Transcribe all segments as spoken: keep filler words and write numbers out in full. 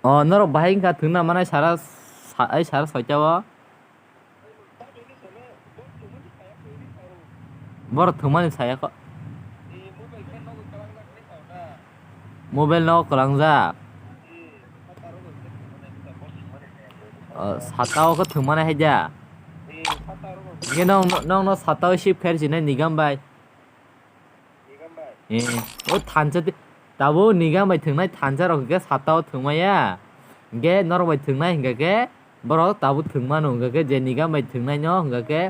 O, norok bahai wngkha thwngna manai sara sa-, ai sara soita o. Borok thwngmani saya kho. Mobile no kwlangjak. O, sata o khe thwngmani hai da. Hingke nong, nong no sata o shift khair sinai nigam bai. Eh, o thansa te, tabuk nigam bai thwngnai thansa rok hwnkhe sata o thwngmaya. Hwnkhe norok bai thwngnai hwnkha khe borok tabuk thwngmano hwnkha khe je nigam bai thwngnai no hwnkha khe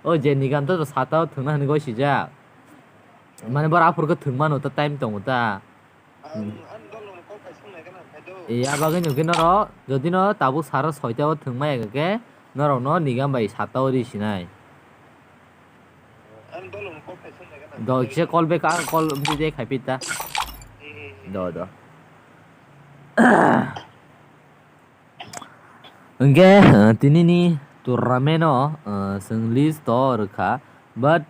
o je nigam to sata o thwngna hwnwi goi sijak. Mane borok aphuru khe thwngmano ta time tongo ta. Eh, abagwi no hwnkhe norok jodi no tabuk sara soita o thwngmaya hwnkha khe norok no nigam bai sata o ri sinai. Do, kisa call back, ang call wngwi de khai pita. Do, do. Hwnkhe, eh, tinini tournament o, eh, chwng list to rwkha, but,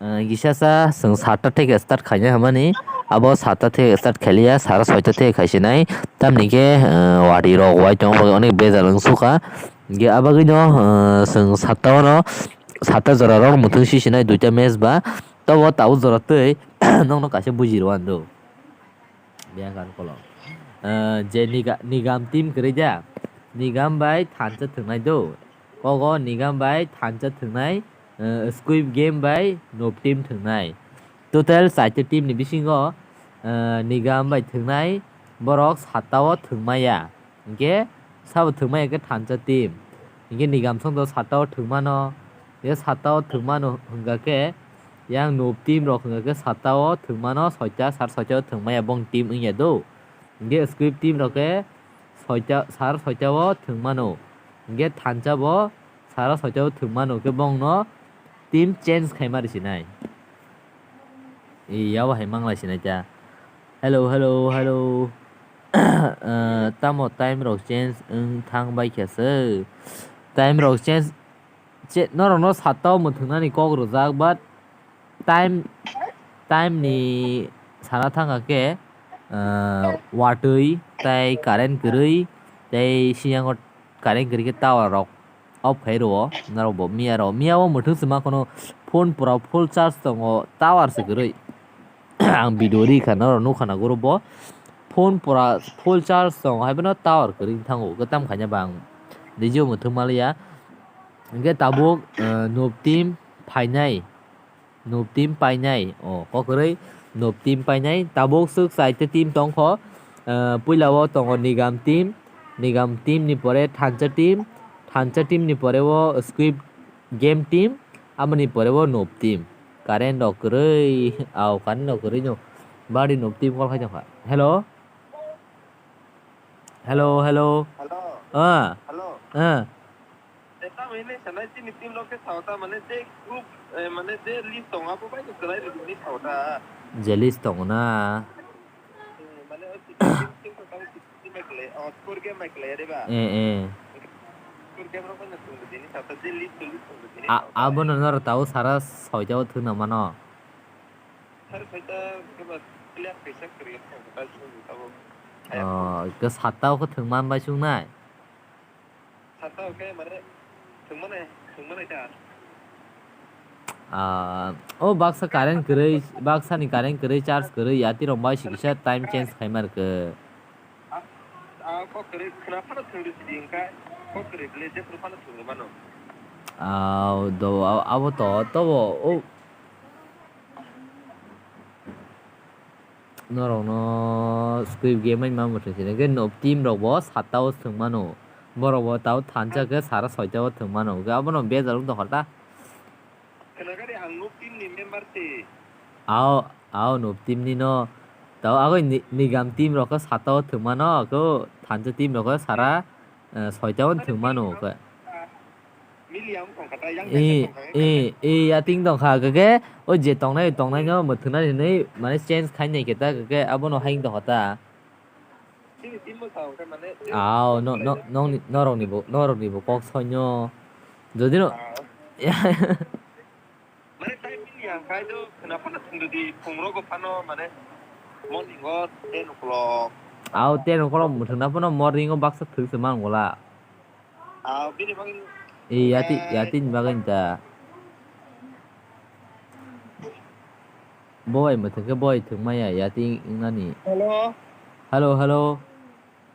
eh, kisa sa chwng satta theke start khaina hamani, abo satta theke start khailiya, sara soita theke khaisinai, tamni khe, eh, wari rok wai tong bagwi onek bejal wng sukha. Hwnkhe abagwino, eh, chwng satta o no, satta jora rok mwthwng si sinai duita match ba, tobo tabuk jora twi nokno kaisa buji rw ang do. Biyang kan kolo. Eh, je niga-, nigam team kwrwi da, nigam bai thansa thwngnai do. Kogo nigam bai thansa thwngnai, eh, Squid Game bai Noob Team thwngnai. Total chaita team ni bisingo, eh, nigam bai thwngnai borok satta o thwngmaya. Hingke sabo thwngmaya khe thansa team. Hingke nigam songdo satta o thwngmano. Hingke satta o thwngmano hwnkha khe yang Noob team rok hwnkha khe satta o thwngmano soita sar soita o thwngmaya bong team wngya do. Hingke Squid team rok khe soita, sar soita o thwngmano. Hingke thansa bo sara soita o thwngmano khe bongno team change khaima rwsinai. Ee, yabo hai manglai sinai ta. Hello, hello, hello. Eh, tamo time rok change wng thang bai khe se. Time rok change, che-, norok no satta o mwthwngnani kok rwjak, but time, time ni sana thang kha khe, eh, watwi tei current kwrwi tei siyango current kwrwi khe tower rok off khai rwo, norok bo miya rw, miya o mwthwng se ma kheno phone pura full charge tongo, tower se kwrwi. Ang video ri kha norok nukha na guru bo phone pura full charge tongo, hai phano tower kwrwi thango, khe tam khaina ba ang video mwthwng maliya. Hingke tabuk, eh, Noob team phainai. Noob team painai, o, kokrwi Noob team painai. Tabuk swk chaita team tongkho, ah, puila o tongo Nigam team, Nigam team ni pore Thansa team, Thansa team ni pore o Squid Game team, aboni pore o Noob team. Current rok kwrwi, au, current rok kwrwi no. Bari Noob team call khai tongkha. Hello? Hello, hello. Hello. Ah. Hello. Ah. Tamo hinwi sanai chini team rok khe sao ta, mane je group, eh, mane je list tongo abo bai no kwlai rwdi hinwi sao ta. Je list tongo na. Eh, mane o team, team, team rok bai team bai kwlai, o, score game bai kwlai reba. Eh, eh. Score game rok bai no tong rwdi hinwi sao ta, je list to list tong rwdi hinwi sao ta. Abono norok tabuk sara soita o thwngna mano. Sara soita khe ba player kaisa kwrwi wngkha ta chwng tabuk. O, khe satta o khe thwngma bai chwngnai. Satta o khe mane thwngmani, thwngmani ta. Ah, o baksa current kwrwi, baksa ni current kwrwi, charge kwrwi, yati rok bai si kisa time change khai mar khe. Ah, ah, kok kwrwi khwna phano thwngdi sidi wngkha, kok kwrwi bwle jephru phano thwngwi mano. Ah, do, abo to, tobo, o. Norokno Squid Game hai ma mwthang sini. Hwnkhe no team rok bo satta o thwng mano. Borok bo tao thansa khe sara soita o thwng mano. Hwnkhe abono bejal wng tongkha ta. Khwnakari ang no team ni member se. Ao, ao no team ni no. Tao agoi ni, nigam team rok khe satta o thwng mano. Khe thansa team rok khe sara, eh, soita o thwng mano khe. Mili ang tongkha ta, yang e, tongkha, e, e, ya ting tongkha, khe, khe, o je tongnai, tongnai no mwthwknai hinwi, mane change khai nai khe ta, khe, khe, abono hai tongkha ta. Chini team bo sao khe mane, ao, no, no, nongni, norokni bo, norokni bo kok soinyo. Jodi no, ah. Mane tai bini yang khai do khwna phano thwngdi phungrogo phano mane morning o ten o'clock. Au ten kolom muthungna phano morning o baksa thwk se mang gola. Au bini bagwi. E yati, yati ni bagwi ta. Boi muthung ke boi thwk maya yati nani. Hello. Hello, hello.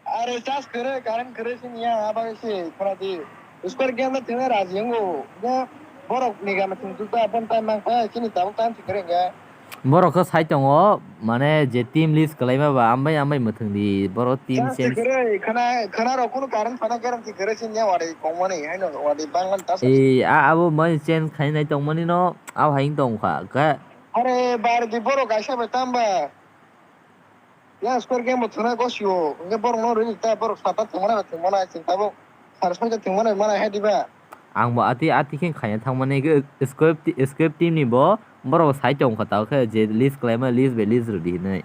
Are charge kwrwi, current kwrwi sini ya, aba se khora di. Square game na thwngwi raji wngo. Borok ni gam thwng tuk ta, bon time mang kha, sini tabuk time se kwrwi wngkha. Borok khe sai tongo, mane je team list kwlaima ba, ambai ambai mwthwng di, borok team change. Kwrwi, khana, khana rok kunu current phana guarantee kwrwi sini ya, wari kongmani, haino wari banglan ta. Ee, a, abo mai change khainai tongmani no, abo hai tong kha, khe. Are, bar di borok kaisa bai tamba. Ya square game bo thwngna gosio, hwnkhe borok no rwdi ta, borok sata thwngmani bai thwngmani, chwng tabuk sare soita thwngmani bai mana hai diba? Ang bo ati, ati khe khaina thangmani, hwnkhe square ti-, square team ni bo borok bo sai tong kha, tao khe je list kwlaima, list bai list rwdi hinwi.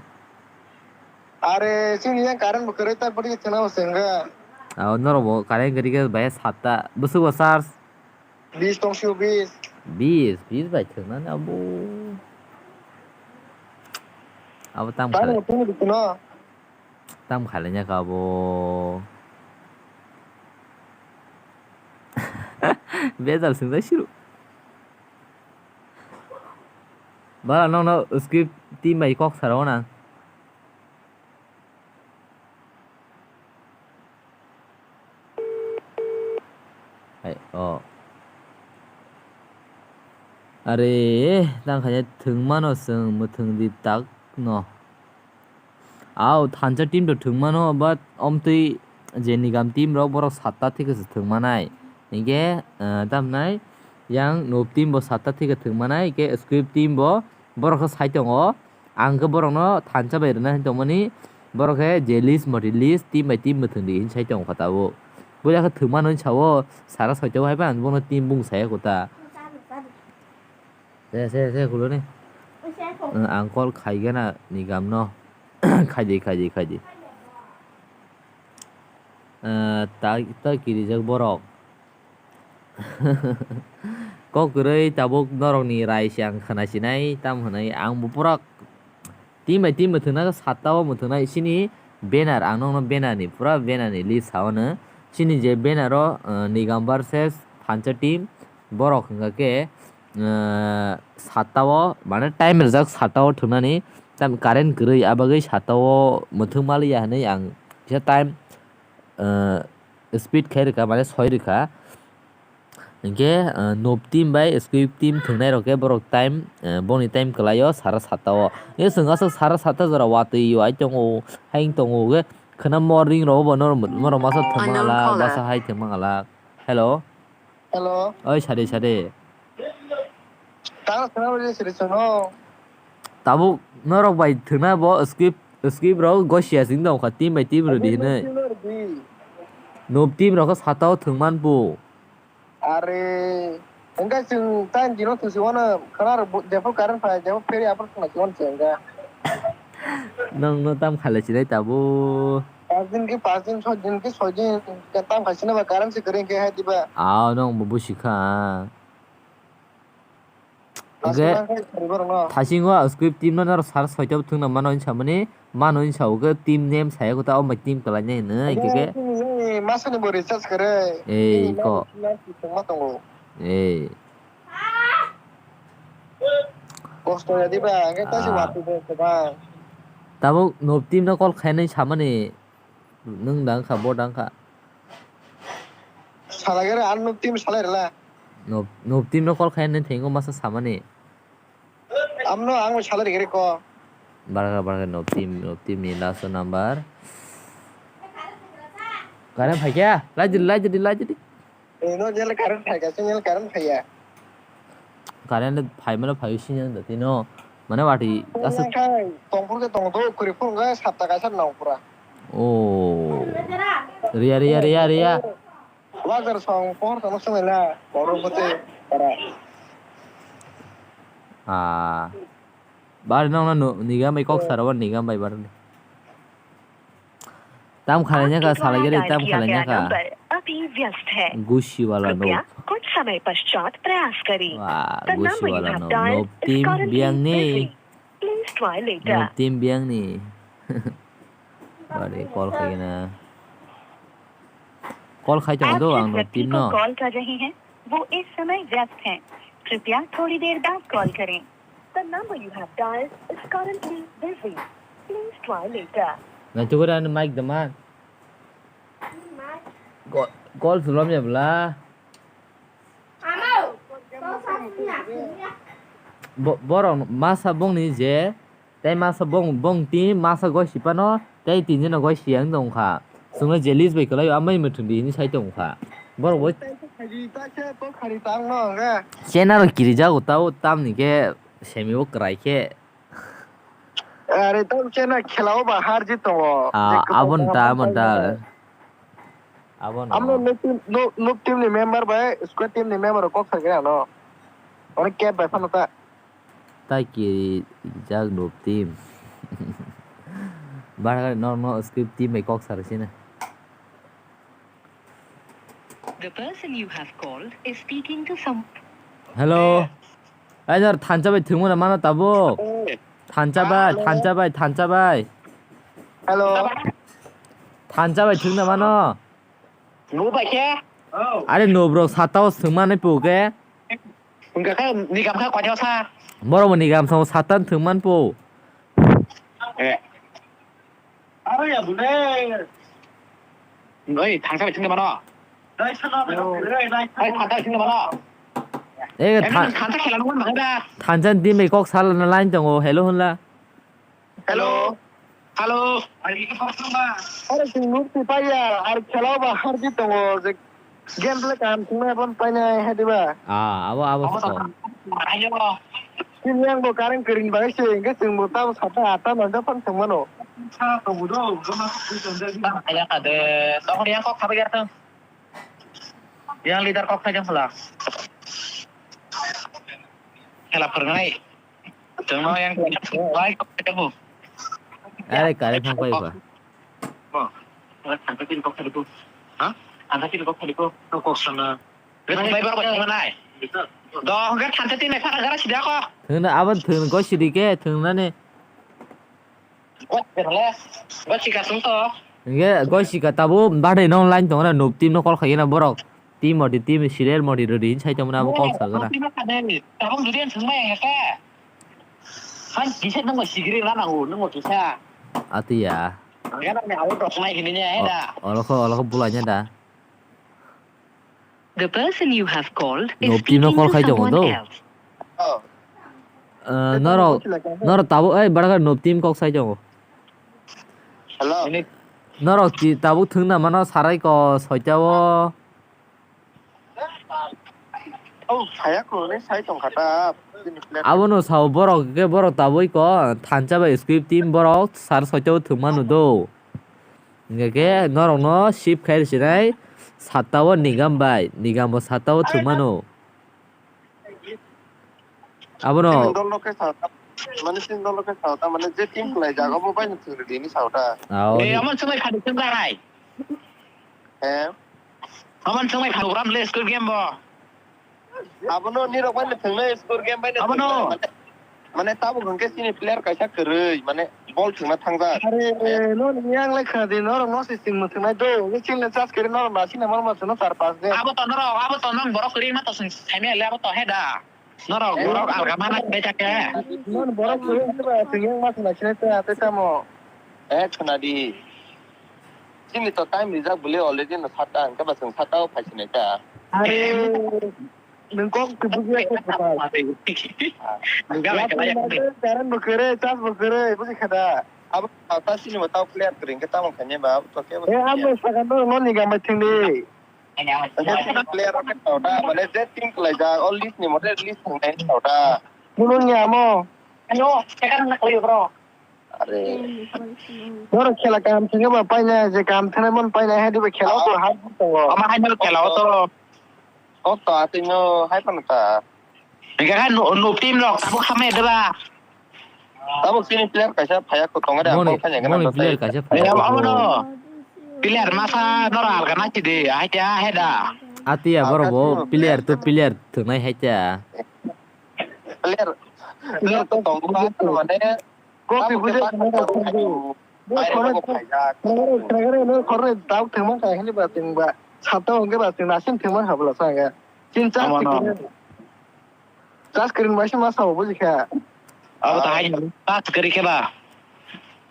Are, chini yang current bo kwrwi ta, bwrwi thwngna bo se hwnkha. Ao norok bo current kwrwi khe bai sata, bwswk bo charge. Bis tong sio, bis. Bis, bis bai thwknani abo. Abo tam khalai. Tamo tamo dukhuno. Tam khalai nya ka abo. Bejal swngjak siru. Bala nokno script team bai kok saro na. Hai, o. Are, tang khaina thwngmano chwng mwthwng di tak no. Au, thansa team rok thwngmano, but omtwi je nigam team rok borok satta thikhe se thwngmanai. Hinkhe, ah, tamnai yang noob team bo satta thikhe thwngmanai, hinkhe script team bo borok khe sai tongo. Ang khe borokno thansa bai rwna hin tongmani, borok khe je list moti list, team bai team mwthwng di hin sai tongo kho tabuk. Buya khe thwngmano hin sao, sara soito hai ba ang bono team bung saya kho ta. Se, se, se, kulo ni. Ang call khai gana ni gam no. Khai di, khai di, khai di. Eh, ta, ta kirijak borok. Kok kwrwi tabuk norokni rai se ang khwna sinai, tam hwnwi ang bo pura team bai team mwthwngna satta o mwthwngnai. Chini banner, ang nokno banner ni, pura banner ni list sao no. Chini je banner o, eh, Nigam versus Thansa team, borok hwnkha khe, eh, satta o, mane time rijak satta o thwngnani, tam current kwrwi, abagwi satta o mwthwng maliya hwnwi ang kisa time, eh, speed khai rwkha, mane soi rwkha. Hinkhe, eh, noob team bai script team thwngnairok khe borok time, eh, boni time kwlaio sara satta o. Ye chwng aswk sara satta jora watwi yo ai tongo, hai wng tongo, hwnkhe khwna morning rogo bo norok, norok masa thwngma alak, masa hai thwngma alak. Hello. Hello. Oi, sade, sade. Tang khwna bai siri chwngno. Tabuk norok bai thwngna bo script, script rok gosia sing tong kha, team bai team rwdi hinwi. Noob team rok khe satta o thwngman bo. Are, hwnkhe chwng time dino thwngsi wano khwna rok bo, jefo current phai, jefo ferry aphuru thwngna si wano chwng hwnkhe. Nwng no tam khalai sinai tabuk. Pas din ki pas din, soi din ki soi din, ke tam khai sina ba current se kering ke hai diba. Ah, nwng bo busi kha. Pas din khe khai sari borok no. Thasingo script team no naro sar soita thwngna mano hinwi samani, mano hinwi sao khe team name saya kota o mai team kwlai nai hinwi hwnkhe khe. Masa ni bo recharge kare. Ei, ko. Ma tongo. Ei. Kosto ya diba, hwnkhe ta se watwi de ba. Tabuk noob team no call khainai samani. Nwng dang kha, bo dang kha. Salai gare, ang noob team salai rwla. Noob, noob team no call khai nai thengo masa samani. Amno ang salai gare ko. Barga, barga, noob team, noob team ni last number. Current phaikya? Lai jodi, lai jodi, lai jodi. Eh, no, jele current phaikya, jele current phaiya. Current phaimano phaiwi sini da tino. Mane wati aswk. Tongphuru khe tong do, kwrwi phuru khe sapta kaisa nang pura. Oh. Riya, riya, riya, riya. Wajar song pohor tong sung la, pohor bote para. Ah. Bar nong na no, nigam bai kok sara wan nigam bai bar. Tam khalai nya ka, salai gari tam khalai nya ka. Gusi wala no. Wah, gusi wala no. No team biang ni. No team biang ni. Bari call khai na. Call khai tong do ang no team no. Call kar rahe hain, wo is samay byast hain. Kripya thodi der baad call karein. The number you have dialed is currently busy. Please try later. Na tu kora mic dama. Call, call sulam ya bla. Bo-, borok masa bongni je, tei masa bong, bong tin masa goi sipano, tei tin jeno goi siya wng tongkha. Chwngno jelis bai kwlai, amai mwthwng di hinwi sai tongkha. Borok bo chena rok kirijago tao, tamni khe semi o kwrai khe. Are tamo chena khela o ba har jit tongo. Ah, je kwbang aboni ta, aboni ta. Aboni. Amo noob team, noob, noob team ni member bai squad team ni member rok kok sai khe ano. Oro cap bai phano ta. Tai kirijak noob team. Bahar no, no script team bai kok sar sina. The person you have called is speaking to some. Hello. Ai jar thansa bai thwngmano mano tabuk. Thansa bai, thansa bai, thansa bai. Hello. Thansa bai thwngna mano. Noob bai khe? Are noob rok sata o thwngmani pu khe. Wngkha khe nigam khe koitha sa. Borok bo nigam samo sata thwngman pu. Eh. Aro ya bune. Oi, thansa bai thwngna mano. Oi, thansa bai thwngna mano. Eh, tha-, thansa khela nungman mano da. Thansa team bai kok sal na line tongo, hello hwnla. Hello. Hello. Aro chwng nuk si paiya, ar khela ba harji tongo, je game play kaham thwngmani bon painai hai diba? Ah, abo, abo so. Ayo. Chini yang bo current kwrwini bagwi se, hwnkhe chwng bo tamo sata atta noida phang thwngmano. Sa tongo do, gama kok thwngmani. Ayo kade, tokon yang kok khabai ya thwng. Yang leader kok khaijak phala. Khela phwrwngnai. Chwngno yang lai kok khaijak bu. Are kare thang pai ba. Bo. Thangka tin kok khaijak bu. Ha? Thangka tin kok khaijak bu. Kok sana. Bai bar kok manai. Do hwnkhe thangka tin nai phara gara sida kok. Thwngna abo thwng kok sidi khe thwngnani. Hingke goisika tabuk bade no line tongna noob team no call khaina borok. Team modi team serial modi rodi sai tongna abo call sagana. Tabuk jodi ang thwngmai ang khe. Han kisa nang sigiri na nango nang kisa. Atiya. Ang nang ni abo dok nai hini nya he da. Olokho olokho bulanya da. The person you have called is noob team no speaking call to khai tongo someone do. Else. Oh. Eh, norok, norok tabuk, eh, baraka noob team kok sai tongo. Hello. Norok ti-, tabuk thwngna mano sarai ko soita o. Oh, saya ko ni sai tong kha ta. Abono sao borok ke borok tabuk ko thansa bai script team borok sar soita o thwngmano do. Hingke khe norokno shift khai rwchinai satta o Nigam bai, Nigam bo satta o thwngmano. Abono. Chini dol rok khe sao ta, mane chini dol rok khe sao ta, mane je team khlai jago bo bai no thwng rwdi hinwi sao ta. Ao. Eh, omo swngwi phadi swngkha hai. He? Omo swngwi phadi gram le score game bo. Abono nirok bai no thwngnai score game bai no. Abono. Thwngnai, mane, mane tabuk hwnkhe chini player kaisa kwrwi, mane ball thwngna thangjak. Are, no, ni ang lai khna di, norok no se sing mwthwngnai do. Ni chini le charge kiri norok na sini mal ma thwngno char pas de. Abo to norok, abo to nang borok kwrwi ma to sing saimya le abo to he da. Norok borok alga mana khe ta khe. Non borok kwrwi ba thwngya ma thwngna sini ta te tamo. Eh, khna di. Chini to time rijak bwle already no satta hwnkhe ba chwng satta o phai sinai ta. Are, nwng kok tubuk ya kok kwtal. Current bo kwrwi, charge bo kwrwi, buji kha da. Abo ta chini bo tao player kwrwi hwnkhe tamo khainai ba, abo to kebo. Eh, amo sakan no, no ni gamai thwngdi. Player rok khe tao da, mane je team kwlaijak, o list ni mote list thwngnai tao da. Kuno ni amo. Ano, sekarang nak kali bro. Are. Borok khela kaham thwngya ba paina, je kaham thwngnai mon paina, hai diba khela o to hai tongo. Ama hai no khela o to. Kok to atwino hai phano ta. Hingke khe no, no team rok tabuk hamya diba? Tabuk chini player kaisa phaiya ko tongo de, moni, ang phai nangkhe moni nang player thai. Kaisa phaiya. Eh, abo no. Player masa norok alga na chidi, hai ta hai da. Atiya borok bo player to player thwngnai hai ta. Player, player to tongo ba, mane, kopi tabuk bujai khe thangma ba rok tongo. Bo Ai, khornai, abo khaijak. Khornai, khornai, khornai dauk thwngmang kha hwnwi ba chwng ba. Sapta hwnkhe ba chwng naising thwngmang kha bwla sa hwnkhe. Chini chas Omo no. Kwrwi. Chas kwrwi bai se ma sabo buji kha. Abo to hai chas kwrwi khe ba.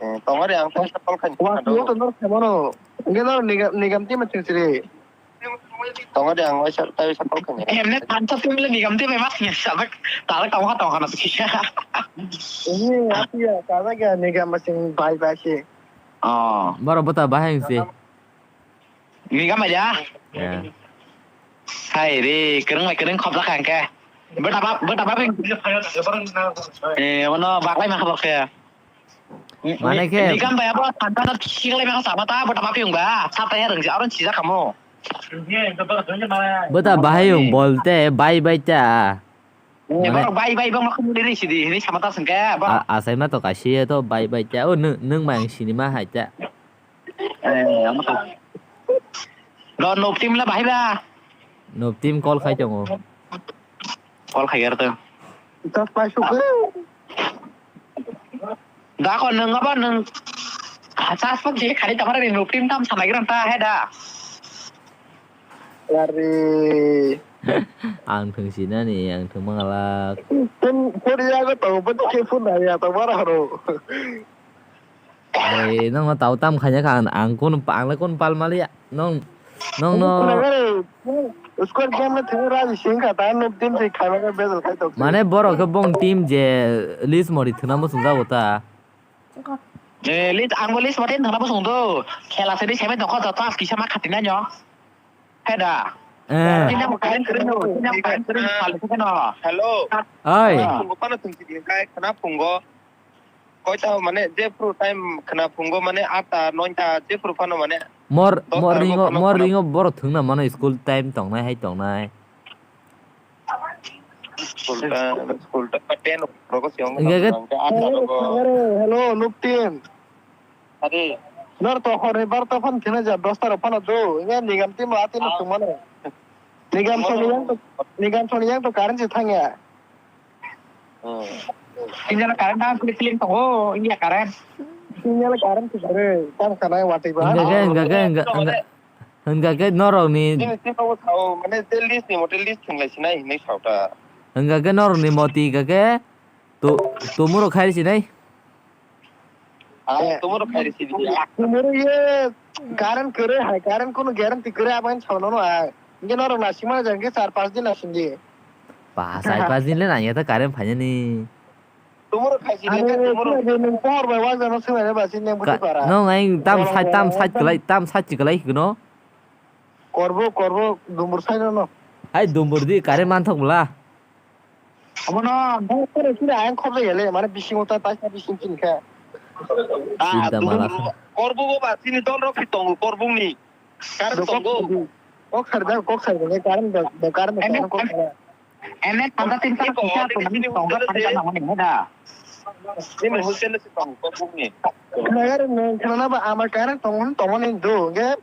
Eh, tongari ang tong sapal khan. Wa, yo to nor khe mano. Hwnkhe nor nigam, nigam team thwng siri. Tongo de ang waisa tai waisa kok kanya. Emne thansa tumle nigam de bai mas nya sabak tala tong ha tong ha na sisa. Ini api ya, tala ga nigam masing bai bai si. Oh. Boro bota bahai si. Nigam aja. Ya. Hai re, kereng mai kereng khop lakang ke. Bota ba, bota ba ping. Eh, ono baklai ma khop ke. Mane khe. Nigam bai abo thansa no siklai ma sama ta bota ba ping ba. Sata ya rengja aron sisa kamu. Bota bahai yung bolte bai bai ta. Mane borok bai bai bang makhum diri sidi hini sama ta sengke ba. A-, asai ma to kaisi to bai bai ta. O nung, nung ma ang sinima hai ta. Eh, amo to. Lo no team la bahai ba. No team call khai tongo. Call khai yar to. Chas pai suk. Da ko nung abo nung. Chas pok je khari tamar ni no team tam sanai gran ta hai da. Ari. Ang thung sinani, ang thung mangalak. Pun, pun ya ko tau, pun ke pun ya tau bara haro. Ai, nang no tau tam khanya kha ang, ang kun, ang le kun pal mali ya. Nong, nong no. Squad game le thung raji sing kha ta no team se khai ma bezal khai tok. Mane borok khe bong team je list mori thuna mo sung jago ta. Eh, list, ang bo list mori thuna mo sung do. Khela se di semi dong kho ta kisa ma khati na nyo. Heda. Eh. Sini mo kain kering no, sini mo kain kering pal se no. Hello. Oi. Phungo pano thung si kai khana phungo. Koita mane je pro time khna phungo mane atta noita je pro phano mane Mor, dos mor ta ringo, rogo phano mor khna ringo borok thwngna mano school time tongnai hai tongnai. School time, school time ten rogo siyong Enggak, enggak. Atta rogo. Hello, Nuptin. Adi. Nor to hor ni barta phano thwna ja dos ta rok phano do. Enggak nigam team ati no thwngmano. Nigam soni yang to, nigam soni yang to current se thangya. Hmm. India current ang klik klik tongo, India current. India current khe gare, tam kanai watwi ba. Hingkha khe, hingkha khe, hingkha, hingkha, hingkha khe norok ni. Ini sih kau tahu, mana dia list ni, model list tinggal sini, ini sauta. Hingkha khe norok ni moti hingkha khe, tu, tumuro khai sini. Ah, eh, tumuro khairi sidi ya. Tumuro ye current kwrwi hai, current kono guarantee kwrwi abang saunano ang. Inge norok nasimano jang ke char panch din nasimdi. Ba, char panch din le nangya ta current phainani. Tumuro khai sidi ya, tumuro. Nung pohor bai wajano swnai ba sini buti para. Nong ai tam sai, tam sai kwlai, tam sai kwlai hino. Korbo, korbo, dumbur sai no. Hai dumbur di current manthok bla. Abono bo pore sira ayang khobjak yale, mane bisingo ta taisa bising chini kha. Ah, sinta mala kha. Korbungo ba chini dol rok si tongo, korbungni. Kar tongo. Kok sar da, kok sar da, karan da, karan da, karan kok sar. Ene tanda tin ta kisa to mani tonga kari kana mani heda. Chini hostel si tongo, korbungni. Nagar ne khana ba ama karan tongo, tongo ni do, ge.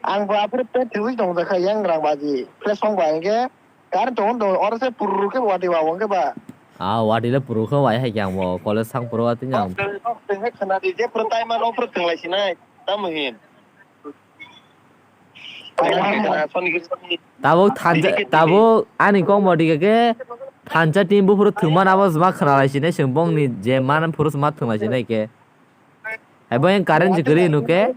Ang ba apre pet thui tongo da kha yang rang baji. Plus song ba, ge. Current tongo, tongo, oro se pururu khe wati ba, wngkhe ba. Ah, wati le pururu khe wai hai khe ang bo, college thang puro wati ang. Tenghe khana di, je pura tai mano, pura tenglai sinai, tamo hin. Tabuk thansa, tabuk ani kok modi khe thansa team buphuru thwngmani abo ma khna lai sinai, chwng bongni je mana phuru ma thwng lai sinai khe. Hai bo yang current je kwrwi nuk khe.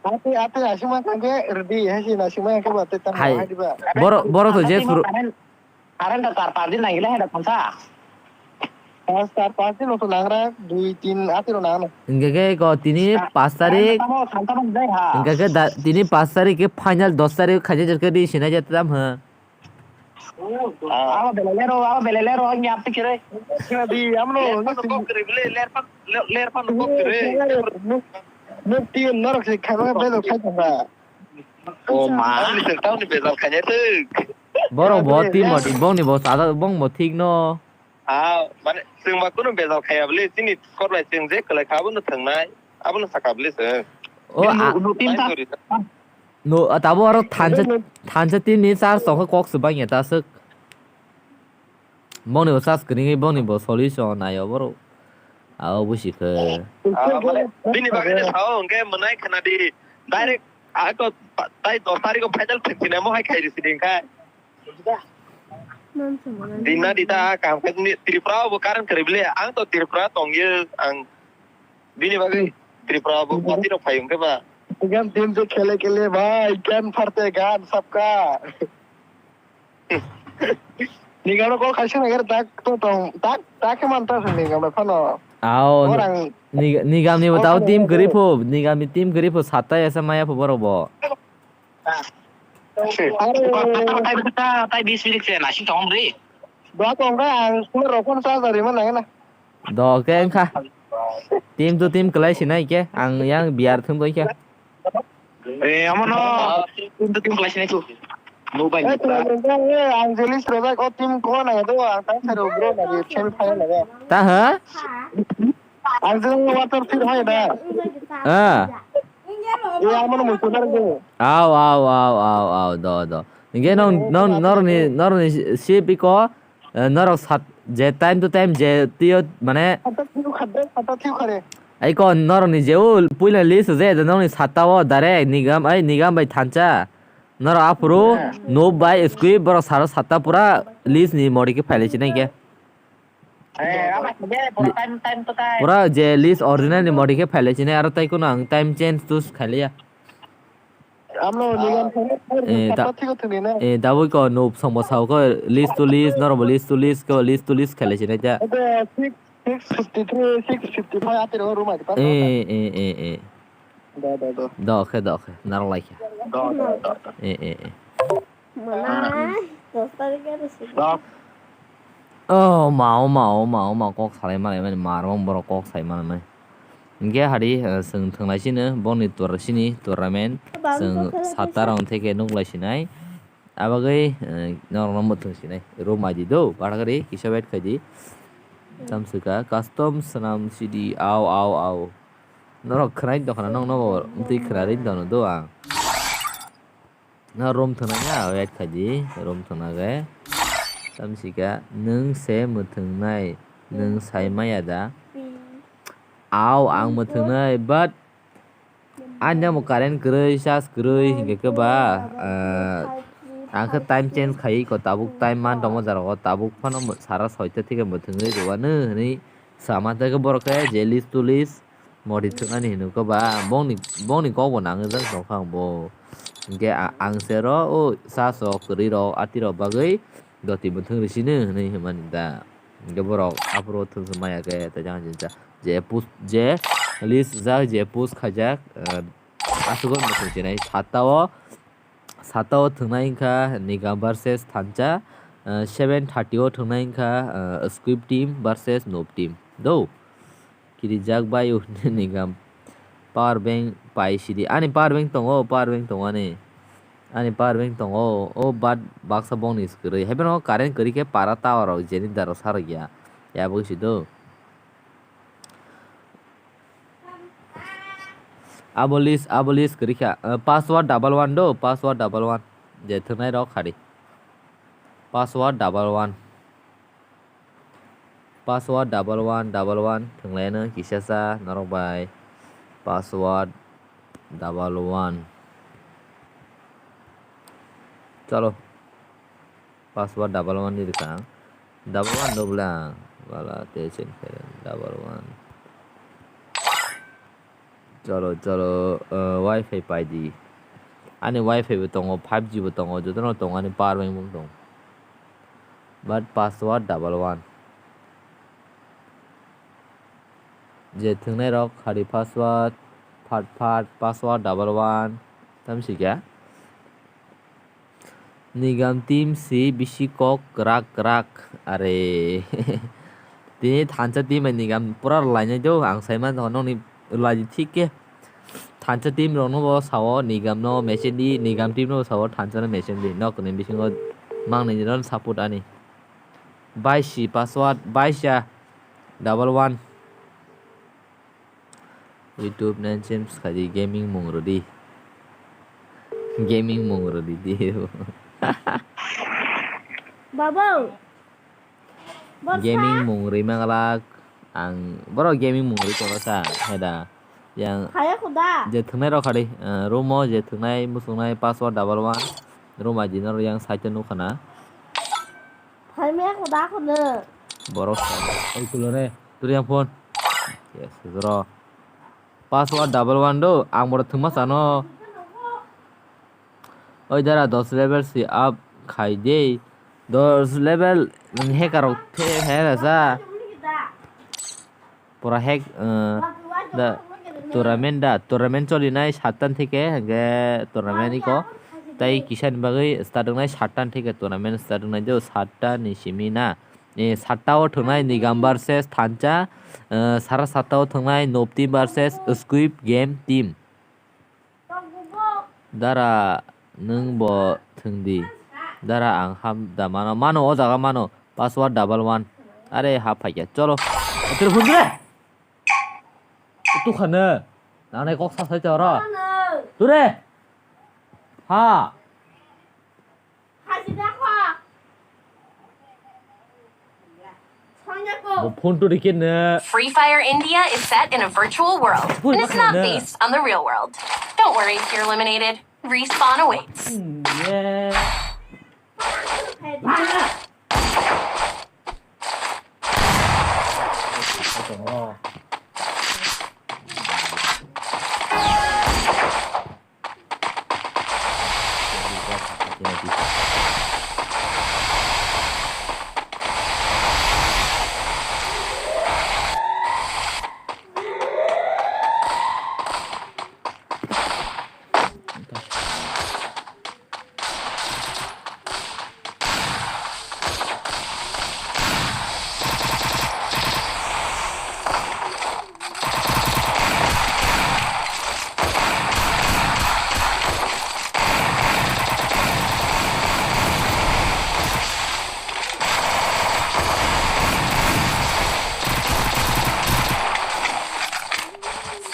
Ate, ate, asima kangke rdi, hesi nasima kangke bate tamo hai diba. Boro, boro to je suru. Current, current ta char panch din nangile heda thansa. Pas, char panch din to nangra, dui, tin, ate ro nangno. Hingke ke ko tini pas tarik. Tamo, thansa no dai ha. Hingke ke da, tini pas tarik ke final dos tarik khaje jerke di sinai jat tam ha. Ah. Abo belai lero, abo belai lero, ang yap tikire. Di, amno, ler pano kok kere bile, ler pan, ler, ler pano kok kere. Nuk, nuk team norok se khaiba bezal khai tongkha. O ma. Tauni se, tauni bezal khai tuk. Borok bo team bo, bongni bo sada, bong bo thik no. Ah, mane, chwng ba kunu bezal khaiya bile, chini squad bai chwng je kwlai kha, abono thwngnai, abono sakha bile chwng. O, a, nuk team ta. No, ah, tabo aro thansa, thansa team ni charge tongkha kok se bangya ta swk. Bongni bo charge kwrwngwi bongni bo solution naio borok. Ao busi khe. Ah, mane, bini bagwi de sao, hwnkhe mwnai khna di. Direct, ako, tai dos tarikh o final thwngsinai mo hai khai risi di hwnkhe. Dinna dita, kaham khe ni Tripura bo current kwrwi bile. Ang to Tripura tongyo, ang bini bagwi Tripura bo party rok phai hwnkhe ba. Game team se khele khele bhai, gan pharte gan sabka. Nigam no call khaisa nang tak to tong, tak, tak khe man ta sini nigam no phano. Ao, orang ni, nigam ni tao team kwrwi pho, nigam ni team kwrwi pho, satta esa maya pho borok bo. Tai, tai bis minik se nasing tong ri. Dua tong ka ang sumar rokon sa dari mana na. Do ke engkha. Team to team kwlai sinai ke, ang yang biar thum doi khe. Eh, amo no. Team to team kwlai sinai tu. Mobile. Eh, team to team, eh, ang jelis rojak o team ko na do, ang tang sero bro na di semi final na. Ta ha? Ang jeng water fit hai da. Ah. Eh, amo no musunar go. Au, au, au, au, au, do, do. Nge non, non, norni, norni si piko. Eh, norok sat, je time to time je tio, mane. Sata thiu khade, sata thiu khade. Ai ko norok ni je o puila list je, je norok ni sata o direct nigam, ai nigam bai thansa. Norok aphuru noob bai squib borok sara sata pura list ni modi khe phailai chinai khe. Eh, ama khade, pura time, time to time. Pura je list original ni modi khe phailai chinai, aro tai kono ang time change to khailiya. Amo nigam thangwi Eh, ta- sata thigo thwngwi na. Eh, tabuk ko noob songbo sao ko list to list, norok bo list to list, ko list to list khailai chinai ta. Ede six, six fifty three, six fifty five atiro room adi pa. Eh, eh, eh, eh. Da, da, da. Do khe, do khe, narok lai khe. Da, da, da, da. Eh, eh, eh. Mana? Dos tarikh aro sini. Da. Oh, ma, oh, ma, oh, ma, oh, ma, kok salai malai mani, mar bong borok kok sai malai mani. Hingke hari, eh, chwng thwnglai sino, bongni tor sini tournament, chwng satta rok theke nuklai sinai. Abagwi, eh, norokno mwthwng sinai. Room aidi do, baragari, kisa wait khaidi. Tamswka, custom swnam sidi, au, au, au. Norok khwnai dokhana nokno bo, twi khwnarwi dono do ang. No room thwngnai ya, wait khaidi, room thwngna khe. Tamsika, nwng se mwthwngnai, nwng sai maya da? Au, ang mwthwngnai, but ani amo current kwrwi, charge kwrwi, hinkhe khe ba, ah, ang khe time change khai ko, tabuk time man tongma jora o, tabuk phano sara soita thike mwthwngwi rwanu hwnwi sama tei khe borok khe jelis tulis. Modi thwknani hinwi khe ba, bongni, bongni kok bo nangwi jak tongkha ang bo. Hinkhe a-, ang se ro, o sa sok kwrwi rok, ati rok bagwi doti mwthwng rw sino hinwi hwnmani da. Hinkhe borok aphuru thwngsa maya khe, tei jang jinsa je post, je list jak, je post khaijak, eh, aswk o mwthwng sinai. Sata o Sata o thwngnai wngkha Nigam versus Thansa, ah, seven thirty o thwngnai wngkha, ah, Squib team versus Noob team. Do. Kirijak bai o Nigam. Power bank pai sidi. Ani power bank tongo, power bank tongo ani. Ani power bank tongo. O bat baksa bongni kwrwi. Haiphano current kwrwi khe para tower rok jeni daro sarok ya. Ya bo si do. Abo list, abo list kwrwi kha. Eh, password double one do, password double one. Je thwngnai rok khadi. Password double one. Password double one, double one. Thwnglai no kisa sa norok bai. Password double one. Chalo. Password double one ni rikha ang. Double one do bwle ang. Bala te chen khe double one. Chalo, chalo, uh, wifi pai di. Ani wifi bo tongo, five G bo tongo, jotono tongo, ani power bank bo tongo. But password double one. Je thwngnai rok khadi password, phat phat, password double one. Tamsi kya? Nigam team si bisi kok kwrak kwrak. Are. Tini Thansa team bai Nigam pura rwlainai do. Ang sai man tong nokni rwlai di thik khe. Thansa team rok no bo sao, Nigam no mesen di, Nigam team no bo sao, Thansa no mesen di. Nok ni bisingo mang ni ron support ani. Baisi password, baisa double one. YouTube name change khaidi, gaming mung rwdi. Gaming mung rwdi di. Babo. Gaming mung rwi manglak. Ang borok gaming mung ri tongo sa, heda. Yang Haya kuda. Je thwngnai rok khadi, eh, room o je thwngnai, muchungnai, password double one. Room I D no yang side o nukha na. Hai me kuda kuda. Borok sa, oi kulo re, turi yang phone. Yes, zero. Password double one do, ang borok thwngma sano. Oi dara, dos level si up khai de. Dos level, nwng hacker rok the, he rasa. Pura hack, eh, da, tournament da, tournament choli nai sattan theke, hingke tournament iko. Tai kisa ni bagwi start wngnai sattan theke tournament start wngnai do, satta ni simi na. Eh, satta o thwngnai Nigam versus Thansa, eh, sara satta o thwngnai Nobteam versus Squid Game team. Dara, nwng bo thwng di. Dara, ang ham da mano. Mano, o jaga mano. Password double one. Are, ha phaikya. Cholo. Atur phundre. Utu khana. Nanai kok sa sai choro. Ture. Ha. Bo phone to rikhe ne. Free Fire India is set in a virtual world, and it's not based on the real world. Don't worry if you're eliminated. Respawn awaits. Hmm, yeah.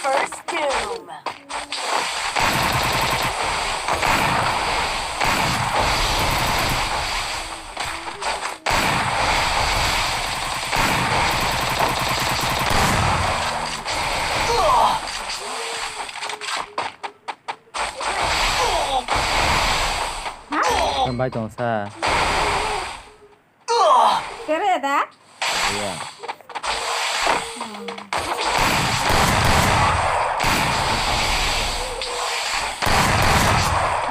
First Doom. Bai tong sa. Kere da? Iya.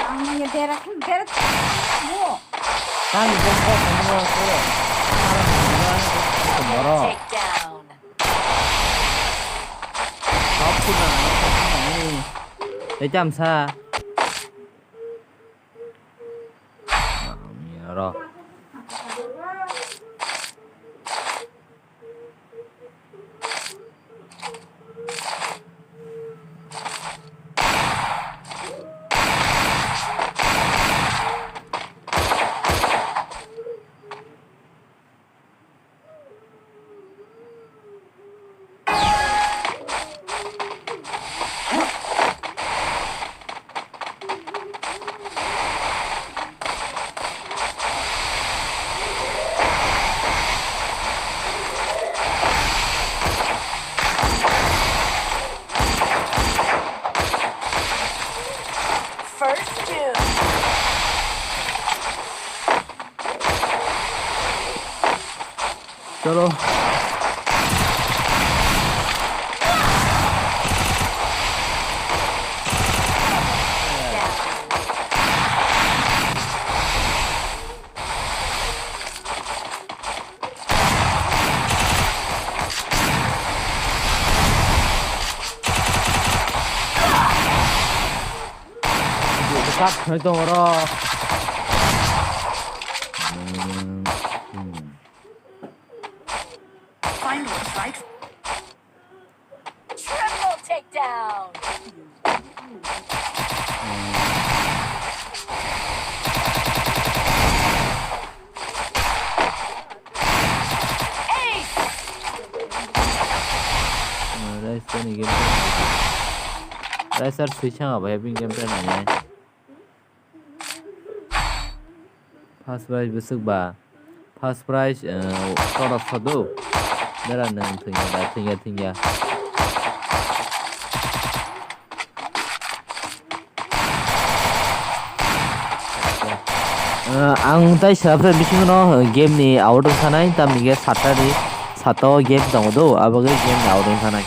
Ang ni dera, dera. Wo. Kan jeng ko semua ko. Borok. Kau pun nang, kau pun nang ni. Tei cham sa. Ro. First Doom. Chalo. Sak thai tongo oro. Hmm. Final strike. Triple takedown. Ace. Rice ni game. Rice ar switch hang abai bini game plan ani. First prize bwswk ba. First prize, eh, kotor sodo. Dara nwng thwngya da, thwngya, thwngya. Ah, ang tai srapre bisingo no game ni out wngkha nai, tamni khe satta ni, satta o game tongo do, abo khe game ni out wngkha nai.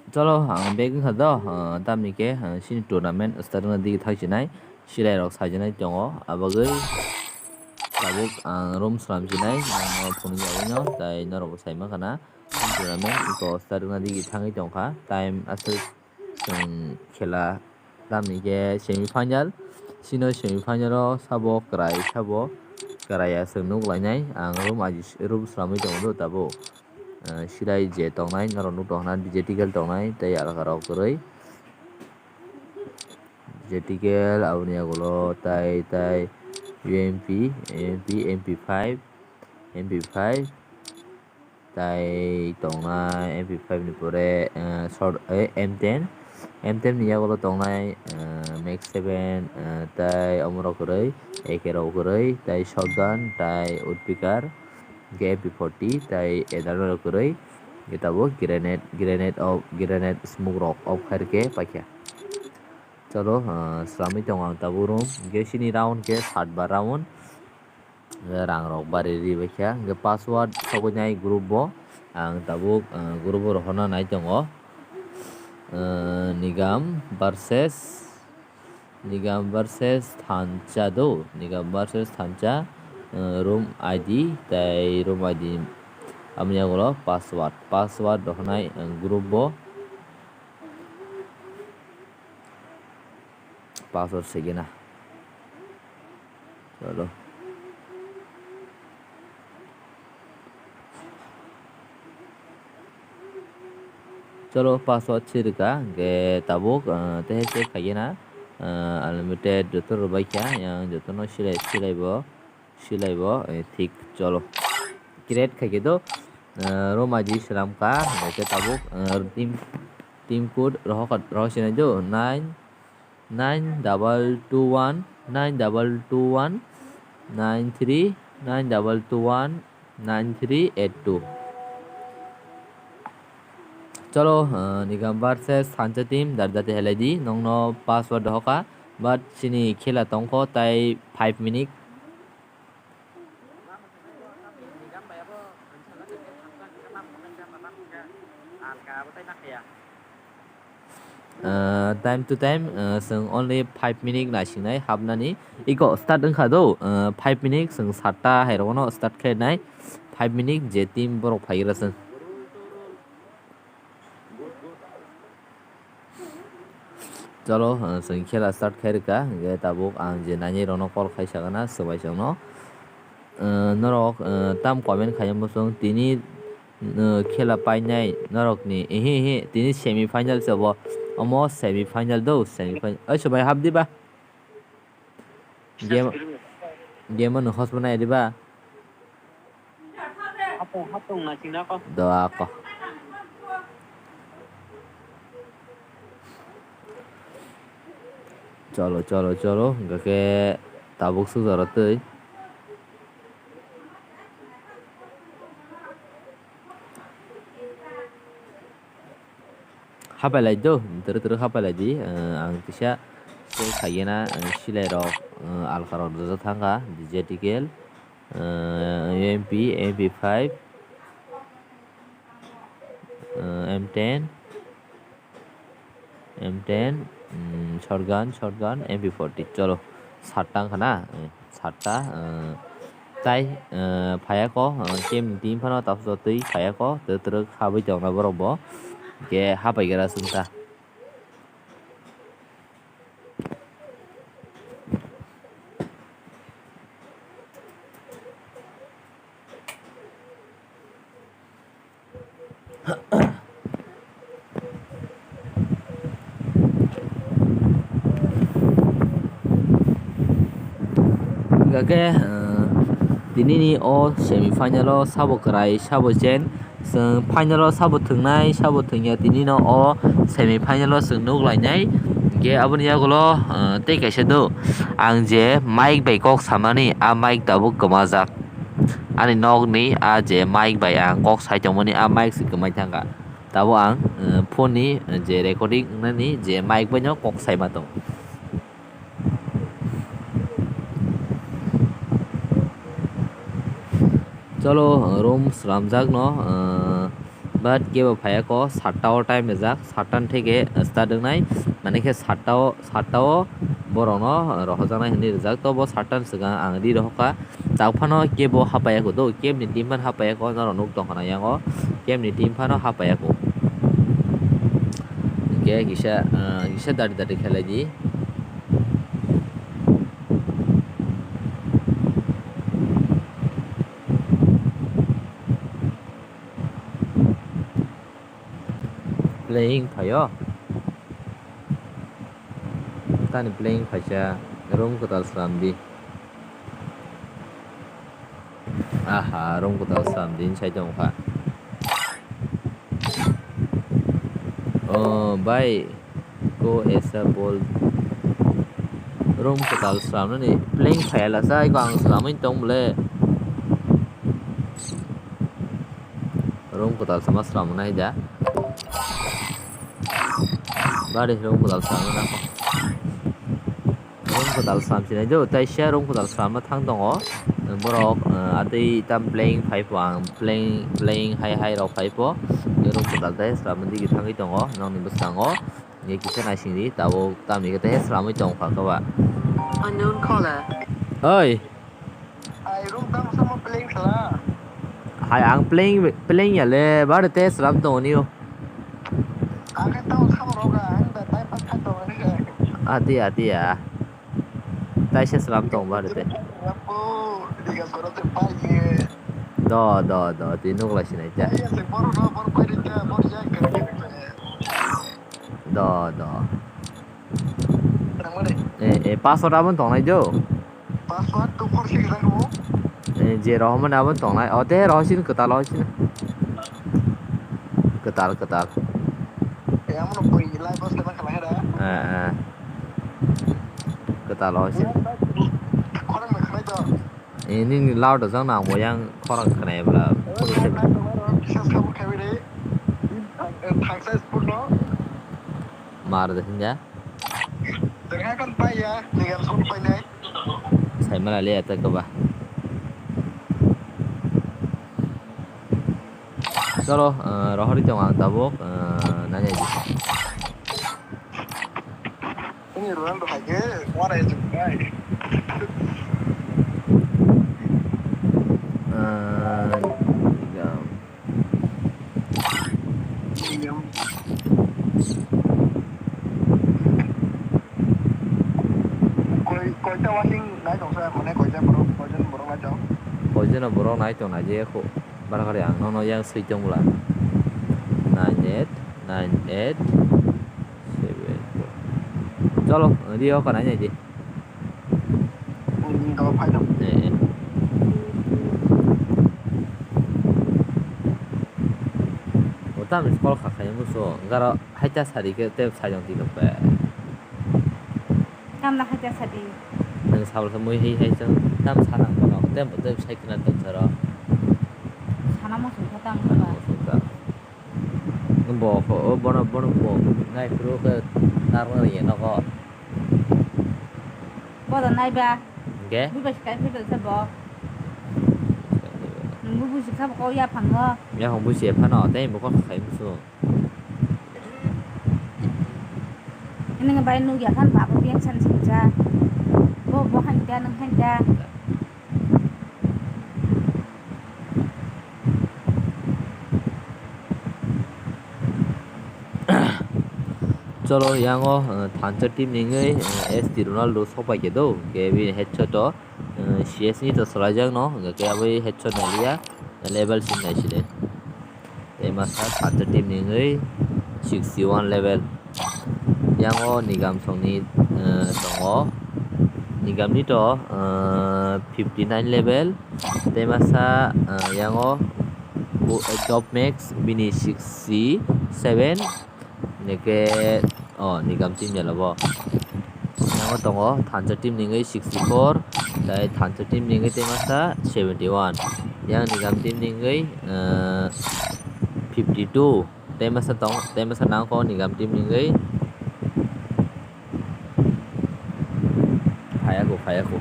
Cholo, ang back wngkha do, ah, tamni khe, ah, chini tournament start wngna digi thakchinai, silai rok sajinai tongo, abagwi tabuk ang room swnamchinai, ang phunukjagwino, tai norokbo sai mankha na, tournament iko start wngna digi thangwi tongkha, time aswk chwng khela. Tamni khe semi final, chino semi final o sabo kwrai sabo kwraiya chwng nuk lainai. Ang room aji room swnamwi tongo do tabuk. Ah, silai je tongnai norok nuk tongkha na, D J Tikel tongnai tei alka rok kwrwi. D J Tikel aboni yagulo tai tai U M P, U M P, M P five, M P five. Tai tongnai M P five ni pore, eh, short, eh, M ten. M ten ni yagulo tongnai, eh, Max seven, eh, tai omorok kwrwi, A K rok kwrwi, tai shotgun, tai woodpecker, hwnkhe M P forty, tai A R rok kwrwi, hwnkhe tabuk grenade, grenade of, grenade smoke rok off khairokhe paikha. Cholo, eh, slamwi tongo ang tabuk room, hwnkhe chini round khe saat bar round. Hwnkhe rang rok bari ri baikha. Hwnkhe password sogwi nai group bo. Ang tabuk, ah, group bo rohorna nai tongo. Ah, Nigam versus, Nigam versus Thansa do. Nigam versus Thansa, ah, room I D tei room I D. Aboni yagulo password. Password rohornai, ah, group bo. Password segena. Cholo. Cholo, password sirika, hwnkhe tabuk, ah, tei hai khe khaigena, ah, unlimited joto rwbaikha, yang jotono silai, silaibo. Silaibo, eh, thik, cholo. Create khaikhe do, eh, room I D swnamkha, hwnkhe tabuk, eh, team, team code rohor, rohor sinai do, nine, nine double two one, nine double two one, nine three, nine double two one, nine three eight two. Cholo, eh, Nigam versus Thansa team, dar date helai di, nongno password rohorkha, but chini khela tongkho tai five minute. Ah, time to time, ah, chwng only five minute naisingnai hapnani. Iko start wngkha do, ah, five minute chwng satta hai rogono start khainai. Five minute je team borok phaigra chwng. Cholo, ah, chwng khela start khairwkha, hwnkhe tabuk ang je nainai rokno call khai sakna swbai chwngno. Ah, norok, ah, tam comment khaina muchung tini, ah, khela painai norokni, ehe, ehe, tini semi final se obo, omo semi final do, semi final, oi, swbai hapdi ba? Game, game ano hospo nai diba? Hapung, hapung na sina ko. Doa ko. Cholo, cholo, cholo. Hwnkhe tabuk suk jora twi. Hapai lai do, twrwk twrwk hapai lai di, eh, ang kisa se khaigena, eh, silai rok, uh, alka rok rijak thangkha, D J T K L, uh, M P, M P five, uh, M ten, M ten, um, shotgun, shotgun, M P forty. Cholo, satta wngkha na? Eh, satta, uh, tai, uh, phaiya ko, uh, camp ni team phano tabuk twi phaiya ko, twrwk twrwk habwi tongna borok bo. Ke hapai gra sung ta. Hingkha khe, uh, tinini o semi final o sabo kwrai, sabo chen. Chwng final o sabo thwngnai, sabo thwngya, tini no o semi final o chwng nuk lainai. Hingkhe aboni yagulo, ah, tei kaisa do, ang je mic bai kok samani, a mic tabuk kwmajak. Ani nokni a je mic bai ang kok sai tongmani, a mic se kwmai thangkha. Tabuk ang, ah, phone ni je recording wngnani je mic bai no kok sai ma tongo. Cholo, room slamjak no, ah, but kebo phaiya ko, satta o time rijak, satta ni theke start wngnai, mane khe satta o, satta o borok no rohorjaknai hinwi rijak, to bo satta ni swkang ang ri rohorkha, tak phano kebo hapaiya ko do, camp ni team phano hapaiya ko, norok nuk tongkha na yang o, camp ni team phano hapaiya ko. Hingkhe kisa, ah, kisa dari dari khelai di. Playing phaio. Tani playing phaisa room kwtal slam di. Aha, room kwtal slam din sai tong kha. Oh, bai, ko esa bol. Room kwtal slam nani playing phai la sai ko ang slamwi tong bole. Room kwtal sama slam nai da. Bari room kwtal slam na. Room kwtal slam sinai do, tei se room kwtal slamma thang tongo. Borok, ah, atwi tam playing phai pho, ang playing, playing hai hai rok phai pho. Room kwtal tei slamma digi thangwi tongo, nokni bwskango. Ye kisa naising di, tabuk tamni khe tei slamwi tong kha khe ba. Unknown caller. Oi. Ai, room tamo samo playing khala? Hai, ang playing, playing ya le, bare te slam tongo nio. Ang khe tamo samo roga, ang da time pass khai tongo ni khe. Ati, ati ya. Tai se slam tong bare te. Apo, diga soro te pai ye. Do, do, do, ti nuk lai sinai ta. Ai, se bor no, bor pai ri ta, bor ya kare kare. Do, do. Tangmani. Eh, eh, password abon tongnai do. Password two four six rang mo. Eh, je rohormani abon tongnai. O te rohorsin kwtal rohorsin. Kwtal, kwtal. Eh, amo no poi live post na khala hera. Eh, eh. Kwtal rohorsin. Khorang na khalai do. Eh, nini loud jang nang bo yang khorang khnai bla. Kisa sabu khabi re. Thangsa sport no. Mar de hinga. Tengah kan paya, tinggal sun painai. Sai mala le ata kaba. Cholo, eh, rohori tong ang tabuk, eh, nanya di. Ini Ronaldo hai ke, wara ya jumpai. Eh, jam. Koi, koita watching nai tong sa, mane koita borok, koijon borok nai tong? Koijon borok nai tong nai je ko, bara kari ang nono yang sui tong bwla. Nine eight, nine eight, seven four. Cholo, rio ka nai nai di. Hmm, do phai do. Eh, eh. O tam call kha khai muso, garo haita sari ke te sai jong ti pe. Tam na haita sari. Nang sabal khe mui hei hei chang tam sana kono te bo te sai khna tong saro. Sana mo sung kha tam kha. Bo ko, o bono, bono bo nai phuru khe narwkna rwngya nogo. Bodo naiba. Hingke? Buibai sikai phai tongsa bo. Nungbo buji kha bo kok yaphango. Yaphang buji ephano, tei bo kok khai musu. Nini bai nukya khan babo biyang san singcha. Bo, bo hain ta, nung hain ta. Cholo, yango, eh, thansa team ni wngwi, eh, S T Ronaldo sokpai khe do, hwnkhe bini headshot o, eh, C S ni to swlaijakno, hwnkhe aboni headshot naliya, level sing naiside. Tei masa thansa team ni wngwi sixty one level. Yango Nigam songni, eh, tongo. Nigamni to, eh, fifty nine level. Tei masa, eh, yango bo-, Top Max bini sixty seven. Neke, oh, Nigam team ni alo bo. Yango tongo thansa team ni wngwi sixty four, tei thansa team ni wngwi tei masa seventy one. Yang Nigam team ni wngwi, eh, fifty two. Tei masa tong, tei masa nangkho Nigam team ni wngwi. Phaiyaku, phaiyaku.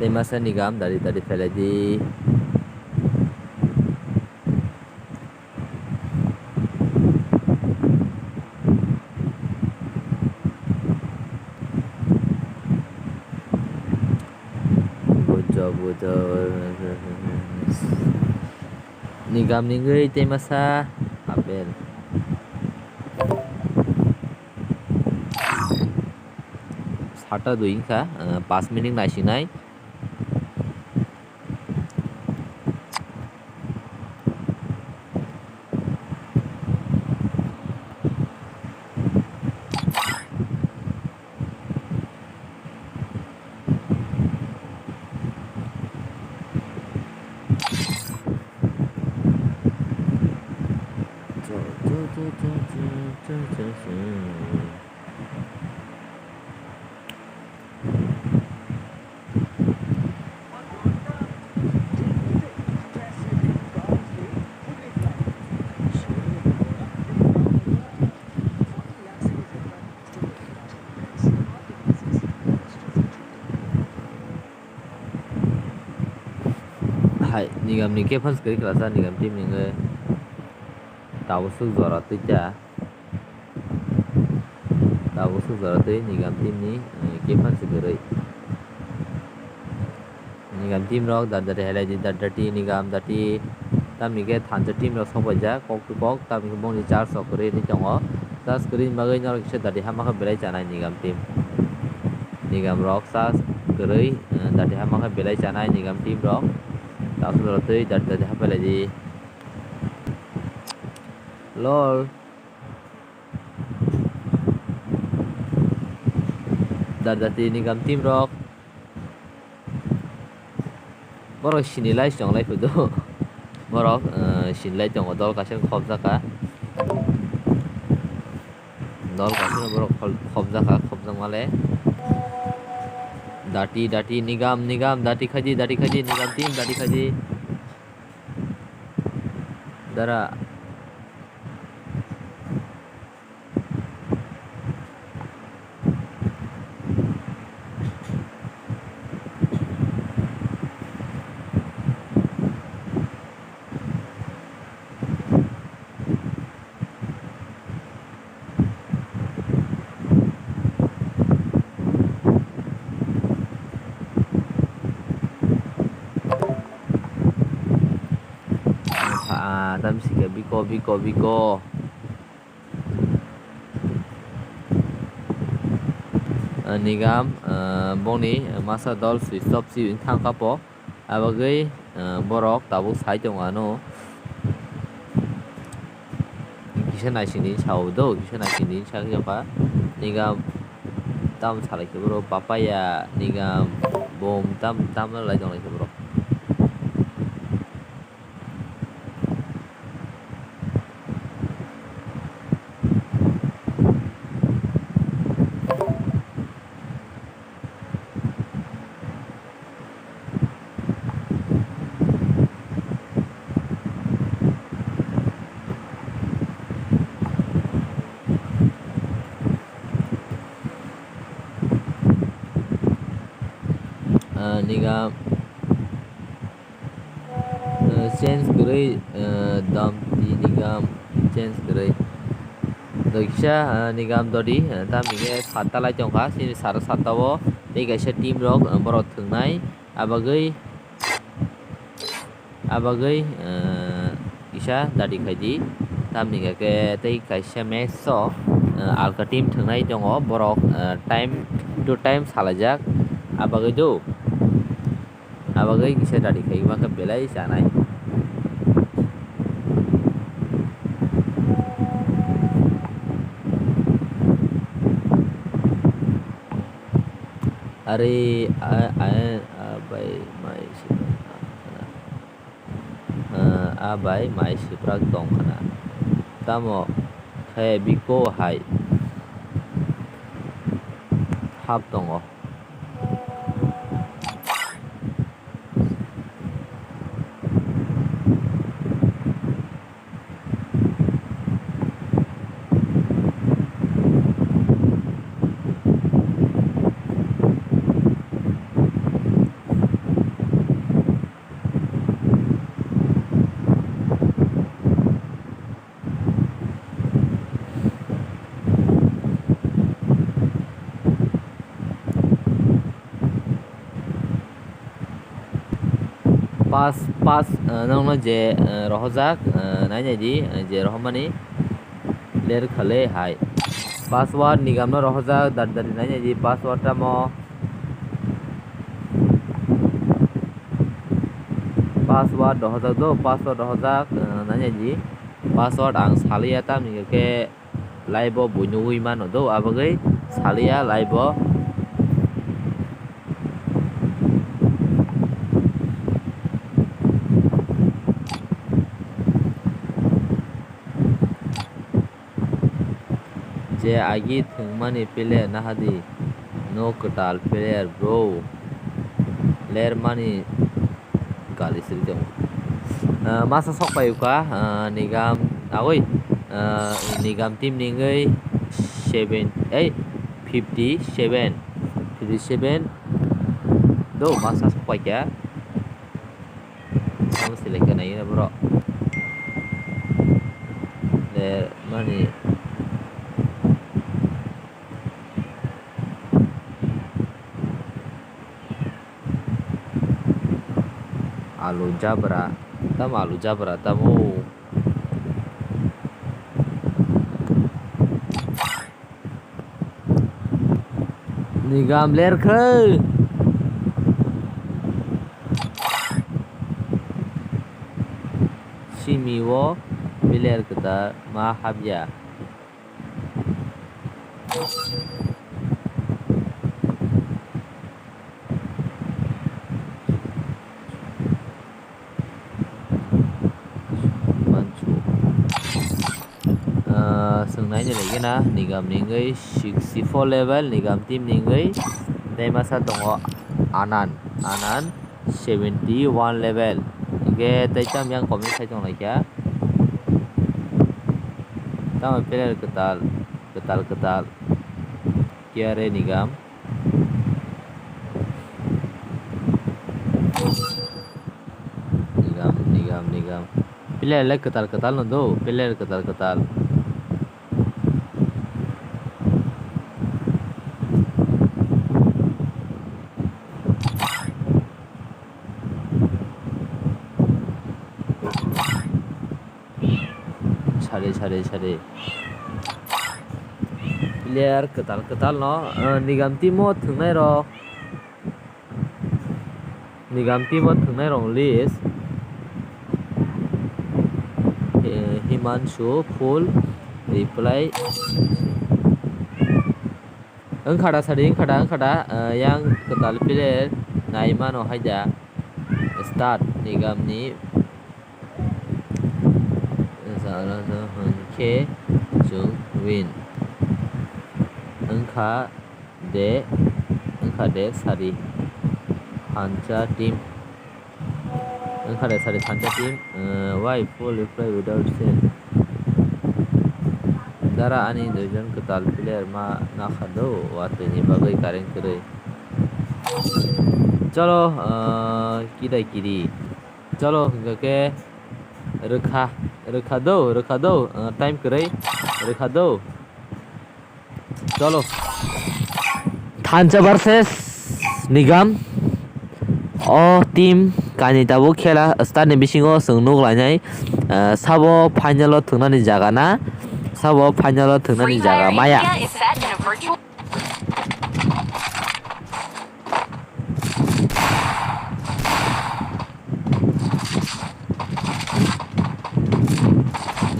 Tei masa Nigam dari dari phelai di. Bujo, bujo. Nigam ni wngwi tei masa apel. Sata dui wngkha, ah, pas minute naisinai. Hai, Nigam ni khe fans kwrwi kwlasa, Nigam team ni wngwi tabuk swk jora twi kha. Tabuk swk jora twi Nigam team ni, eh, khe fans kwrwi. Nigam team rok dati dati helai di, dati dati Nigam dati. Tamni khe thansa team rok sok paijak kok to kok, tamni khe bongni charge rok kwrwi wngwi tongo. Charge kwrwini bagwi norok kisa dati hama khe belai chanai Nigam team. Nigam rok charge kwrwi, eh, dati hama khe belai chanai Nigam team rok. Tabuk swk jora twi dati dati hapai lai di. Lol. Dati dati Nigam team rok. Borok sini lai chong lai phudo. Borok, eh, sini lai tongo, dol kaisa khopjak kha. Dol kaisa borok khol-, khopjak kha, khopjak male. Dati, dati, Nigam, Nigam, dati khaidi, dati khaidi, Nigam team, dati khaidi. Dara. Ah, tam sika biko, biko, biko. Ah, Nigam, ah, bongni masa dol switch off si thang kapo. Abagwi, ah, borok tabuk sai tongo ano. Kisa naisingni sao do, kisa naisingni sakjaka. Nigam tam salai khe borok papaya, Nigam bom tam, tam lai tonglai khe borok. Nigam, eh, change kwrwi, eh, Damti Nigam change kwrwi. Doi kisa, eh, Nigam Dodi, eh, tamni khe satta lai tongkha, chini sara satta o tei kaisa team rok, eh, borok thwngnai. Abagwi, abagwi, eh, kisa dadi khaidi. Tamni khe tei kaisa match o, eh, alka team thwngnai tongo. Borok, eh, time to time salaijak. Abagwi do. Abagwi kisa dadi khai mangkha belai chanai. Are, a, a, a bai mai siprak tong khna. Ah, a bai mai siprak tong khna. Tamo khe biko hai hap tongo. Pass, pass, eh, nokno je, eh, rohorjak, eh, nai nai di, eh, je rohormani ler kha le hai. Password Nigamno rohorjak, dari dari nai nai di, password tamo. Password rohorjak do, password rohorjak, eh, nai nai di. Password ang saliya, tamni khe live o buino ui mano do, abagwi saliya live o. Je agi thwngmani player nahadi, no kwtal player bro, lermani gali siri tongo. Ah, masa sok pai uka, ah, Nigam, agoi, ah, Nigam team ni wngoi seven, ei, fifty seven, fifty seven do, masa sok pai kha. Tamo select khe nai borok. Le mani. Alu jabra. Tamo alu jabra tamo. Nigam ler khe. Simi o player kwtal ma habya. Manchu. Ah, swngnai ni lagi na, Nigam ni wngwi sixty four level, Nigam team ni wngwi tei masa tongo Anan, Anan seventy one level. Hingke tei tam yang komni sai tong lai kha. Tamo player kwtal, kwtal, kwtal. K R A Nigam. Nigam, Nigam, Nigam. Player le kwtal kwtal no do, player kwtal kwtal. Sari, sari, sari. Player kwtal kwtal no, eh, Nigam team o thwngnai rok. Nigam team o thwngnai rok list. Eh, Himanshu, Full, Reply. Wngkha da sadi, wngkha da, wngkha da, eh, yang kwtal player nai mano hai da. Start Nigam ni. Hwnkhe chwng win. Wngkha de, wngkha de sadi. Hancha team. Wngkha de sadi hancha team. Eh, why full reply without send? Dara ani duijon kwtal player ma nakha do, watwi ni bagwi kareng kwrwi. Cholo, ah, kidai kiri. Cholo, hingke rwkha, rwkha do, rwkha do, ah, time kwrwi, rwkha do. Cholo. Thansa versus Nigam. O team kainwi tabuk khela start ni bisingo chwng nuk lainai. Ah, sabo final o thwngnani jaga na, sabo final o thwngnani jaga maya.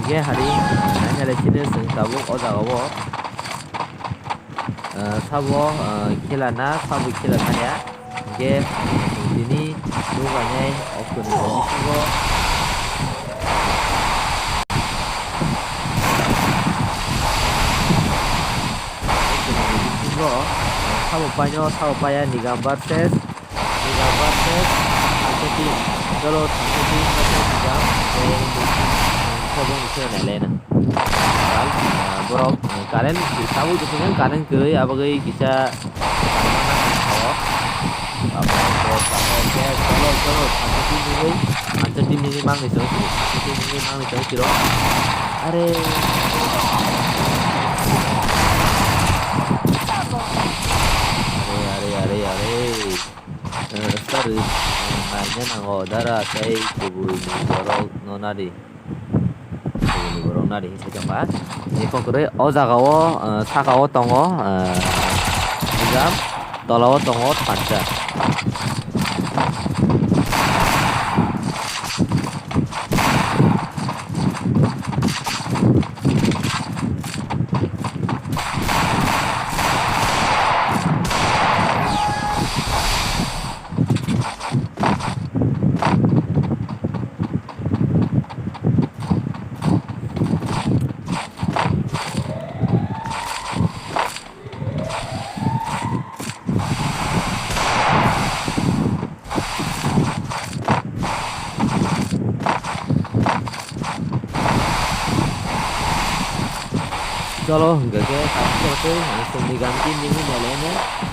Hingke hari, nainale sini chwng tabuk o jaga o, ah, sabo, ah, khela na, sabo khela manya. Hingke tini nuk lainai okto ni bisingo. Okto ni bisingo, ah, sabo paino, sabo paya Nigam versus Nigam versus Thansa team. Cholo, Thansa team versus Nigam. Tei Nigam ni sabo ni sabo nailai na. Kal, ah, borok, ah, current tabuk jotoni current kwrwi, abagwi kisa. Cholo, cholo, Thansa team ni, Thansa team ni mangni chwng, Thansa team ni mangni chwng tiro. Are. Are, are, are, are. Eh, sorry, eh, naina nango, dara tei kubuni borok no nadi. Kubuni borok nadi hinwi sai tongba. Ni kokroi o jaga o, eh, saka o tongo, eh, Nigam, tola o tongo Thansa. Cholo, hingke khe, kaisa tei, eh, chwngni gamti nini nalaino,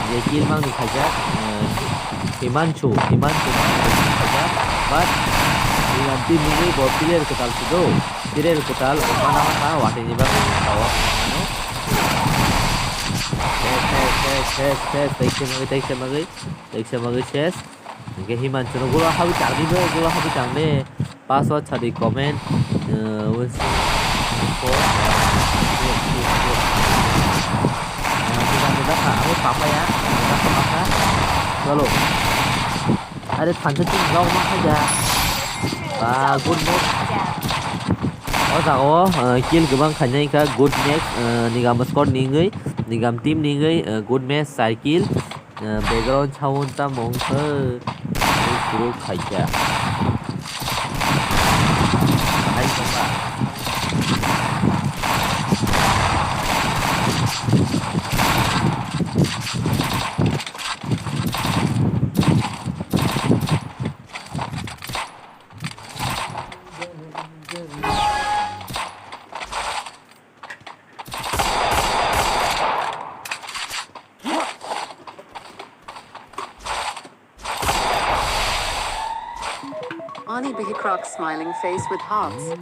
je kill mangni khaijak, eh, Himanshu, Himanshu mangni khaijak, but ni gamti nini bo player kwtal se do, player kwtal, mana wngkha, watini bagwi sao, ano. Ses, ses, ses, ses, ses, taisa magwi, taisa magwi, taisa magwi ses. Hingke Himanshu no golo habwi tangdi bo, golo habwi tangdi. Password sadi comment, eh, wngsi info. Eh, bukan bukan kha, abo papaya, bukan papaya. Cholo. Are Thansa team rok ma khaja. Ah, good match. O jaga o, eh, kill kwbang khainai kha, good match, eh, Nigam score ni wngwi, Nigam team ni wngwi, eh, good match, char kill. Eh, background sound tamo wngkha, kuru kuru khaikha. Bahai tongkha. Ani Bihikrok smiling face with hearts.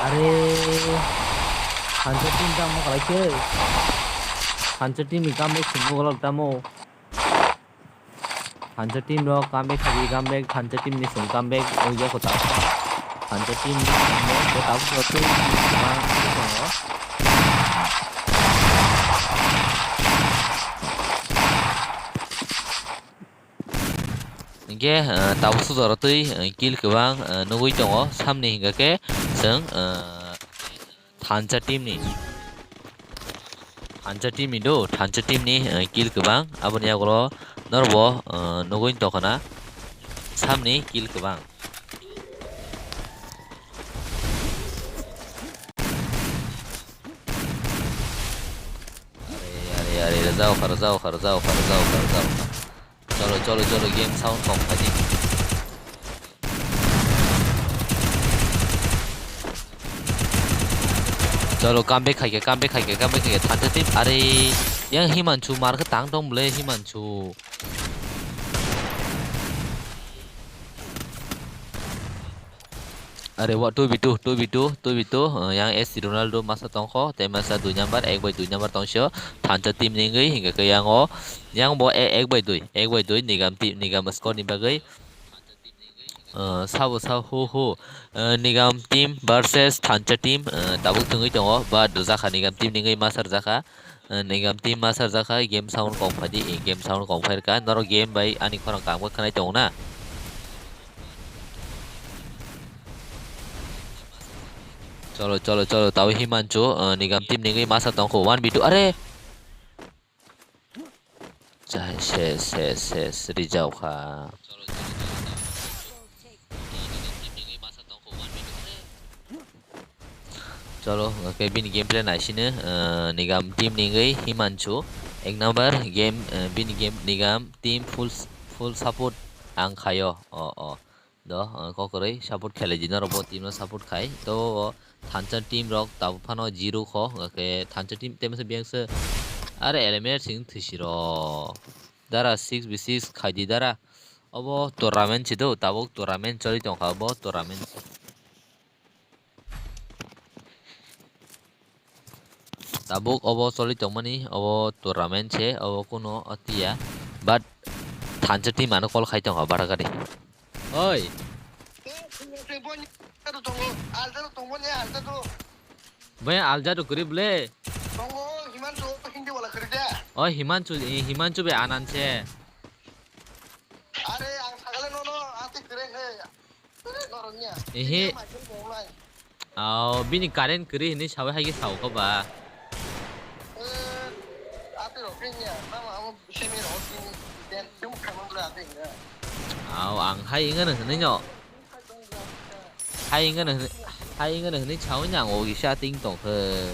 Are, Thansa team tamo kalaikhe. Thansa team ni comeback sini golok tamo. Thansa team rok comeback khabi, comeback, Thansa team ni song comeback wngya kho ta. Thansa team ni comeback kho ta, kho tei ma tongo. Hingke, eh, tabuk sujaro twi, eh, kill kwbang, eh, nugwi tongo. Samni hingka khe chwng, eh, Thansa team ni. Thansa team ni do, Thansa team ni, eh, kill kwbang. Aboni yagulo Norbo, uh, nugwi tongkha na. Samni kill kwbang. Are, are, are, rwjao kha, rwjao kha, rwjao kha, rwjao kha, rwjao kha. Cholo, cholo, cholo, game sound kok phaidi. Cholo, comeback khaikhe, comeback khaikhe, comeback khaikhe, thansa team, are, yang Himanshu mar khe tang tong bwle, Himanshu. Are wa two v two, two v two, two v two, uh, yang S C Ronaldo masa tongkho, tei masa dui number, ek bai dui number tongsio, thansa team ni wngwi, hingkhe khe yang o, yang bo e-, ek bai dui, ek bai dui, Nigam team, Nigam score ni bagwi, uh, sabo sa hu hu, uh, Nigam team versus thansa team, uh, tabuk thwngwi tongo, but rwjakha Nigam team ni wngwi masa rwjakha. Eh, Nigam team masa rwjakha, game sound kok phaidi, eh, game sound kok phairwkha, norok game bai ani khorang kangma khwnai tongo na. Cholo, cholo, cholo, tabo Himanshu, eh, Nigam team ni wngwi masa tongkho, one v two, are! Chai, ses, ses, ses, rwjaokha. Cholo, hwnkhe bini gameplay naisino, eh, Nigam team ni wngwi Himanshu. Ek number game, eh, bini game Nigam team full, full support ang khaio. O, o. Do, eh, kokrwi support khlai di norok bo team no support khai. To, o, thansa team rok tabuk phano zero kho, hwnkhe thansa team tei masa biyang se. Are eliminate sing thwisi rok. Dara six v six khai di dara. Obo tournament si do, tabuk tournament choli tongkha, obo tournament. Tabuk obo choli tongmani, obo tournament se, obo kuno atiya. But thansa team ano call khai tongkha, bara gari. Oi. Boya alja to kuri bole. Oi, Himanshu, eh, Himanshu be anan se. Are, ang sagale nono, ati kere he. Ehe. Aw, bini current kwrwi hinwi sawi hai khe sao kho ba. Aw, ang hai wngano hinwi no. Hai wngano hinwi, hai wngano hinwi sawi no ang o kisa ting tong khe.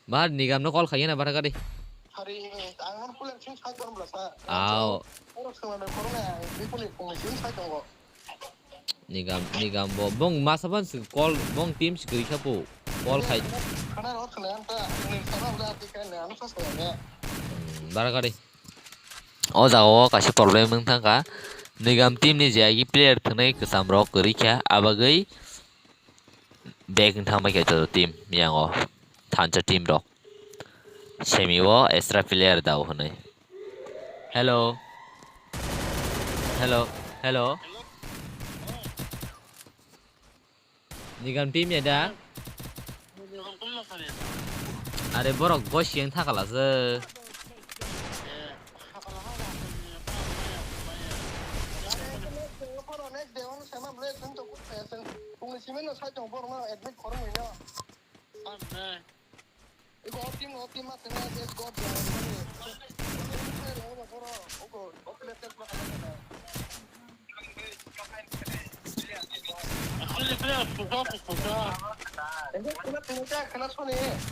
Bahar Nigam no call khaiya na bara gari. Hari, ang non pulen sing sai kon bla sa. Aw. Oro sung na korona, bipuli pung sing sai tongo. Nigam, Nigam bo, bong masa ban si call, bong team si kri khapu. Call khai. Khana ro khana anta, ni sama bla ti kan na, anu sa sa ya. Hmm, bara gari. O jaga o kaisa problem wng thangkha. Nigam team ni je agi player thwnai kwcham rok kwrwi kha, abagwi Back wng thang bai khe joto team yang o thansa team rok. Semi o extra player dao hwnwi. Hello. Hello. Hello. Nigam team ya da? Are borok goi siyang thakala se.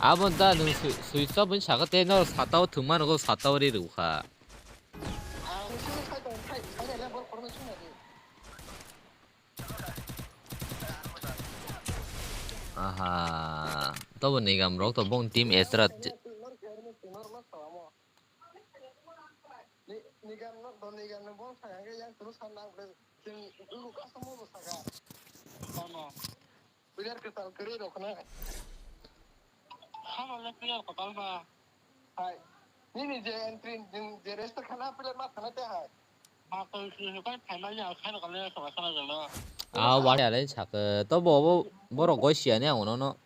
Abo da nwng swi-, switch off wngwi sakha tei norok sata o thwngma rwgo sata o ri rwkha. Aha, tobo Nigam rok to bong team extra. Ni, Nigam no, do Nigam no bol sa yang, yang terus kan nang bre, sing dulu custom mo sa ka. Kono. Player kwtal kwrwi rok na. Hano le player kwtal ba. Hai. Nini je entry, je register khana player ma khana te hai. Ma ko su su kai phaima ya khana kale sa khana jalo. Ah, wari ale saka. To bo, bo, borok goi siya ne ang no.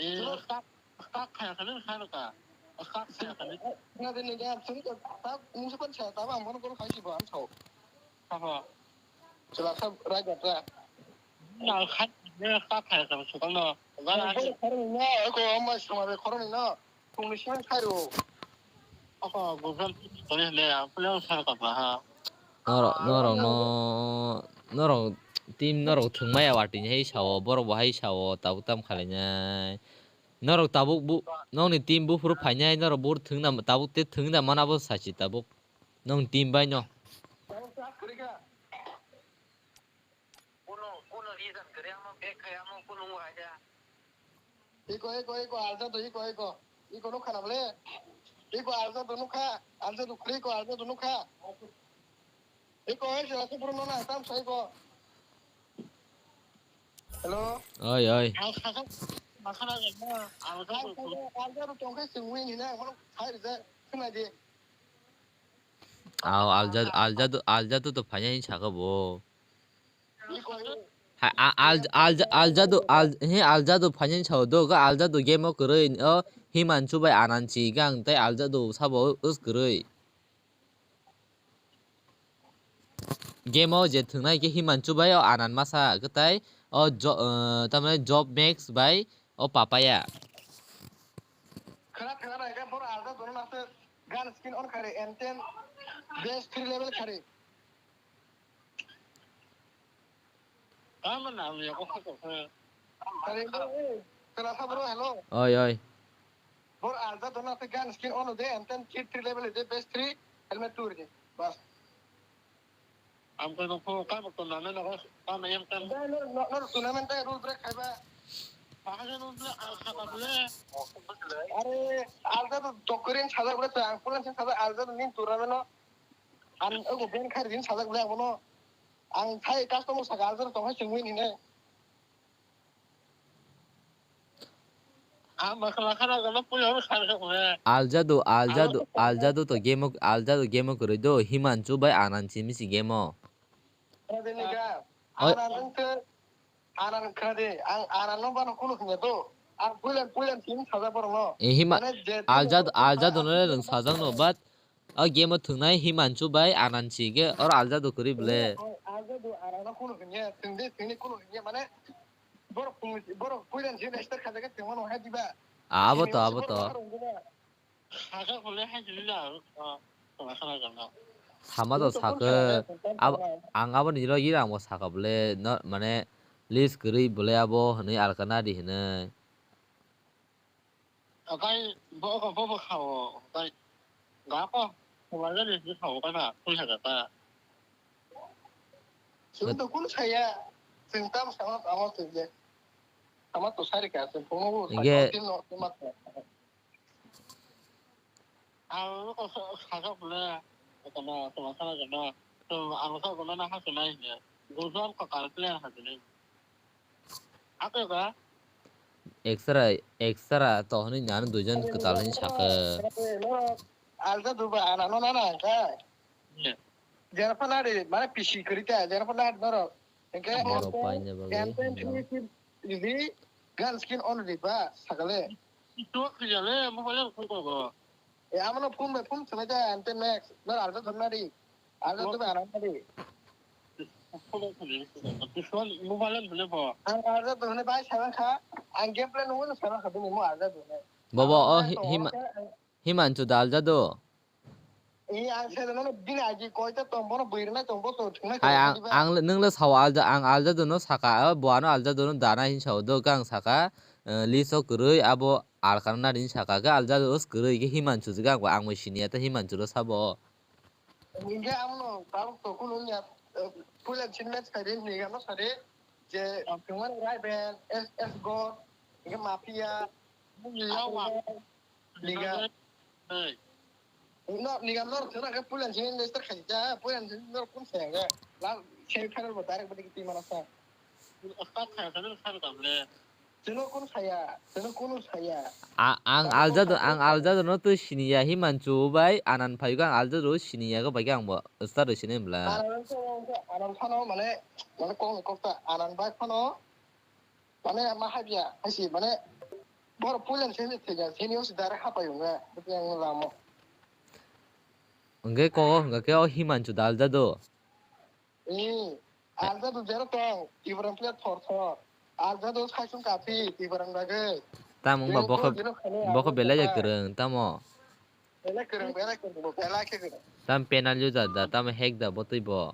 Eh, start, start khai khani khai ka. Start khai khani. Nga de ne ga sini ka start musu kan saya taba ang kono kono khai si ba ang sao. Apa? Sila sa raja tra. Na khai ne start khai ka su kan no. Ga na. Khorang na ko amma sama be khorang na. Pungni simi khairo. Ako gurgan toni hne, ang puleng sar kapla ha. Norok, norok no, norok team norok thwngmaya watwi hai sao, borok bo hai sao, tabuk tam khlainai. Norok tabuk bu, nokni team buphuru phainai, norok bur thwngna, tabuk te thwngna mana bo sachi tabuk. Nong team bai no. Iko, iko, iko, alja do, iko, iko. Iko nukha na bole. Iko alja do nukha, alja do khri iko, alja do nukha. Iko, oi, jora se bro no na, tam sa iko. Hello. Oi, oi. Alja do tongkhe singwi ni na, hono sai je, khna di. Aw, alja, alja do, alja do to phainai saka bo. Hai, a-, al-, al-, aljado, al-, he, aljado phainani sao do, ga aljado game o kwrwi, o Himanchu bai Ananchi gang tei aljado sabo us kwrwi. Game o je thwngnai khe Himanchu bai o Anan masa kwtai, o jo-, eh, tamni Job Max bai o Papaya. Khara thwna nai khe boro aljado no nase gun skin on khare, M ten base three level khare. Tamo nang ya ko ko ko. Kare bro, eh, kara sa bro, hello. Oi, oi. Bor alja dona te gun skin on de, M ten kit three level de, base three, helmet two de. Bas. Am ko no ko ka ko na na ko ka na yang kan. No, no, no, no, tournament ta rule break khaiba. Pahaje no bla al khaba bla. Are, alja to dokrin saja bro, ang pulan saja alja to nin tournament no. Ang ogo ben khai rin sajak le abono. Ang thai customer saka aljar tong hai chwngwi ni ne. Ang bakla khana gana puya ro khana gana. Aljado, aljado, aljado to game o, aljado game o kwrwi do, Himanchu bai Ananchi misi game o. Oi. Anan ang te, anan khade, ang anan no bano kuno khnya do. Ang puilan, puilan team sajak borok no. Eh, Hima-, mane je aljado, aljado no le rwng sajak no, but O game o thwngnai Himanchu bai Ananchi ge oro aljado kwrwi ble. Aljado arano kuno hwnye, thwngde thwngni kuno hwnye, mane borok pung-, borok puilan si register khajaga thwngmano hai diba? Abo to, abo to. Khajak bole hai sini da, ah, tongna khana jangno. Sama to sakhe, ab-, ang aboni logi rang bo sakha bole, no, mane list kwrwi bole abo hwnwi alkana di hwnwi. Akai bo ko bo bo khao, akai ga ko, wala ni ni khao kana, pun haga ta. Sung to kun saya, sung tam sama sama sung je. Sama to sari ka, sung pungu, hinge, sung tin no, sung mat. Ang ko sa sa bole, kana, kana, kana, kana. Ang sa kana na ha kana ni. Gozam ka kar plan ha ni. Ake ba? Extra, extra to hwnwi nang duijon kwtal hwnwi sakhe. Alta duba ana no nana ka. Jera panari mane pisi kwrwi ta, jera panari noro. Engke borok paina bagwi. Jodi gan skin on riba sakale. Ito khiyale mobile ko ko. E, amo no phone bai phone thwngwi de, M ten Max. Nor alta thwngna di. Alta thwngwi anam di. Phone thwngwi. Mobile thwngwi bo. Ang alta thwngwi bai salang kha. Ang gameplay nungwi salang kha bini mo alta thwngwi. Bobo, o Hima-, Himanchu da alta do. E, ang se no bini agi koi ta tong bono bwirna tong bo to thwngna. Hai, ang, ang le, nwng le sao alta, ang alta do no saka, bo ano alta do no dana hin sao do kang saka. Eh, list o kwrwi abo alkana nari saka khe alja os kwrwi khe Himanchu je ang bo, ang bo siniya ta Himanchu ro sabo. Hingke amo tabuk to kunu ya, eh, puila chin match khai de, hingke ano sade je tongmani Raiben, S S God, hingke Mafia, Liga. No, nigam nor thwna khe puilan sini register khai ja, puilan sini nor kun saya ga. La semi final bo direct bodi team ana sa. Start khai sa nang san kam le. Sino kun saya, sino kun saya. A-, ang aljado, ang aljado no twi siniya Himanchu bai Anan phai khe ang aljado siniya khe bai khe ang bo start rw sini bla. Anan phano mane, mane kok kok ta Anan bai phano. Mane ma habya, haisi, mane, bor pulen sini thega, sini usi dare hapai unga, buti ang lamo. Hingke ko, hingke o Himanchu da aljado. Ee, aljado jero tong, Tiburan player thor thor. Aljado saisung kathi, Tiburan bagwi. Tamo wngba bokhe, bokhe belai ya kwrwng, tamo. Belai kwrwng, belai kwrwng, bo belai khe kwrwng. Tam penal user da, tamo hack da, bo twi bo.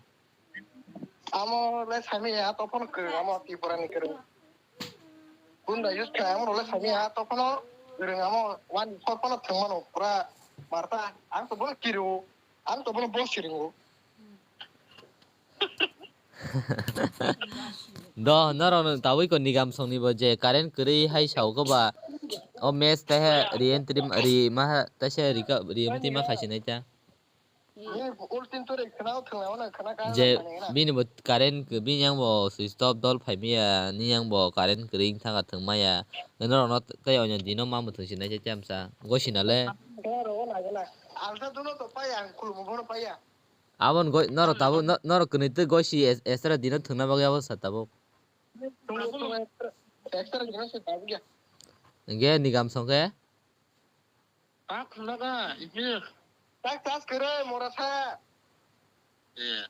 Amo le sami ya, to phone kwrwng, amo Tripura ni kwrwng. Bunda use khlai, amo le sami ya, to phone kwrwng, amo one four phone thwngmano, pura marta, ang to bono kiro, ang to bono boss siringo. Do, norok no tabui ko nigam songni bo je current kwrwi hai sao ko ba. O match ta he re-entry ma, re ma ha, ta se re ka, re-entry ma khai sinai ta. Ni ultin to re khna o thwngna o na khna ka Je na khna na. Bini bo current, bini yang bo switch off dol phai maya, ni yang bo current kwrwi thang ka thwng maya. Norok no tei onyo dino ma bo thwng sinai ta chamsa. Go sina le. Khna ro na na. Alsa duno to pa ya, ang khulum bono pa ya. Abon goi, norok tabuk, no-, norok kwnwi twi goi si es-, esra dino thwngna bagwi abo sa tabuk. Thwngwi, thwngwi, extra, extra dino se tabuk ya. Hingke nigam songke? Tak khwna ka, isi. Tak tas kere, mora sa. Eh.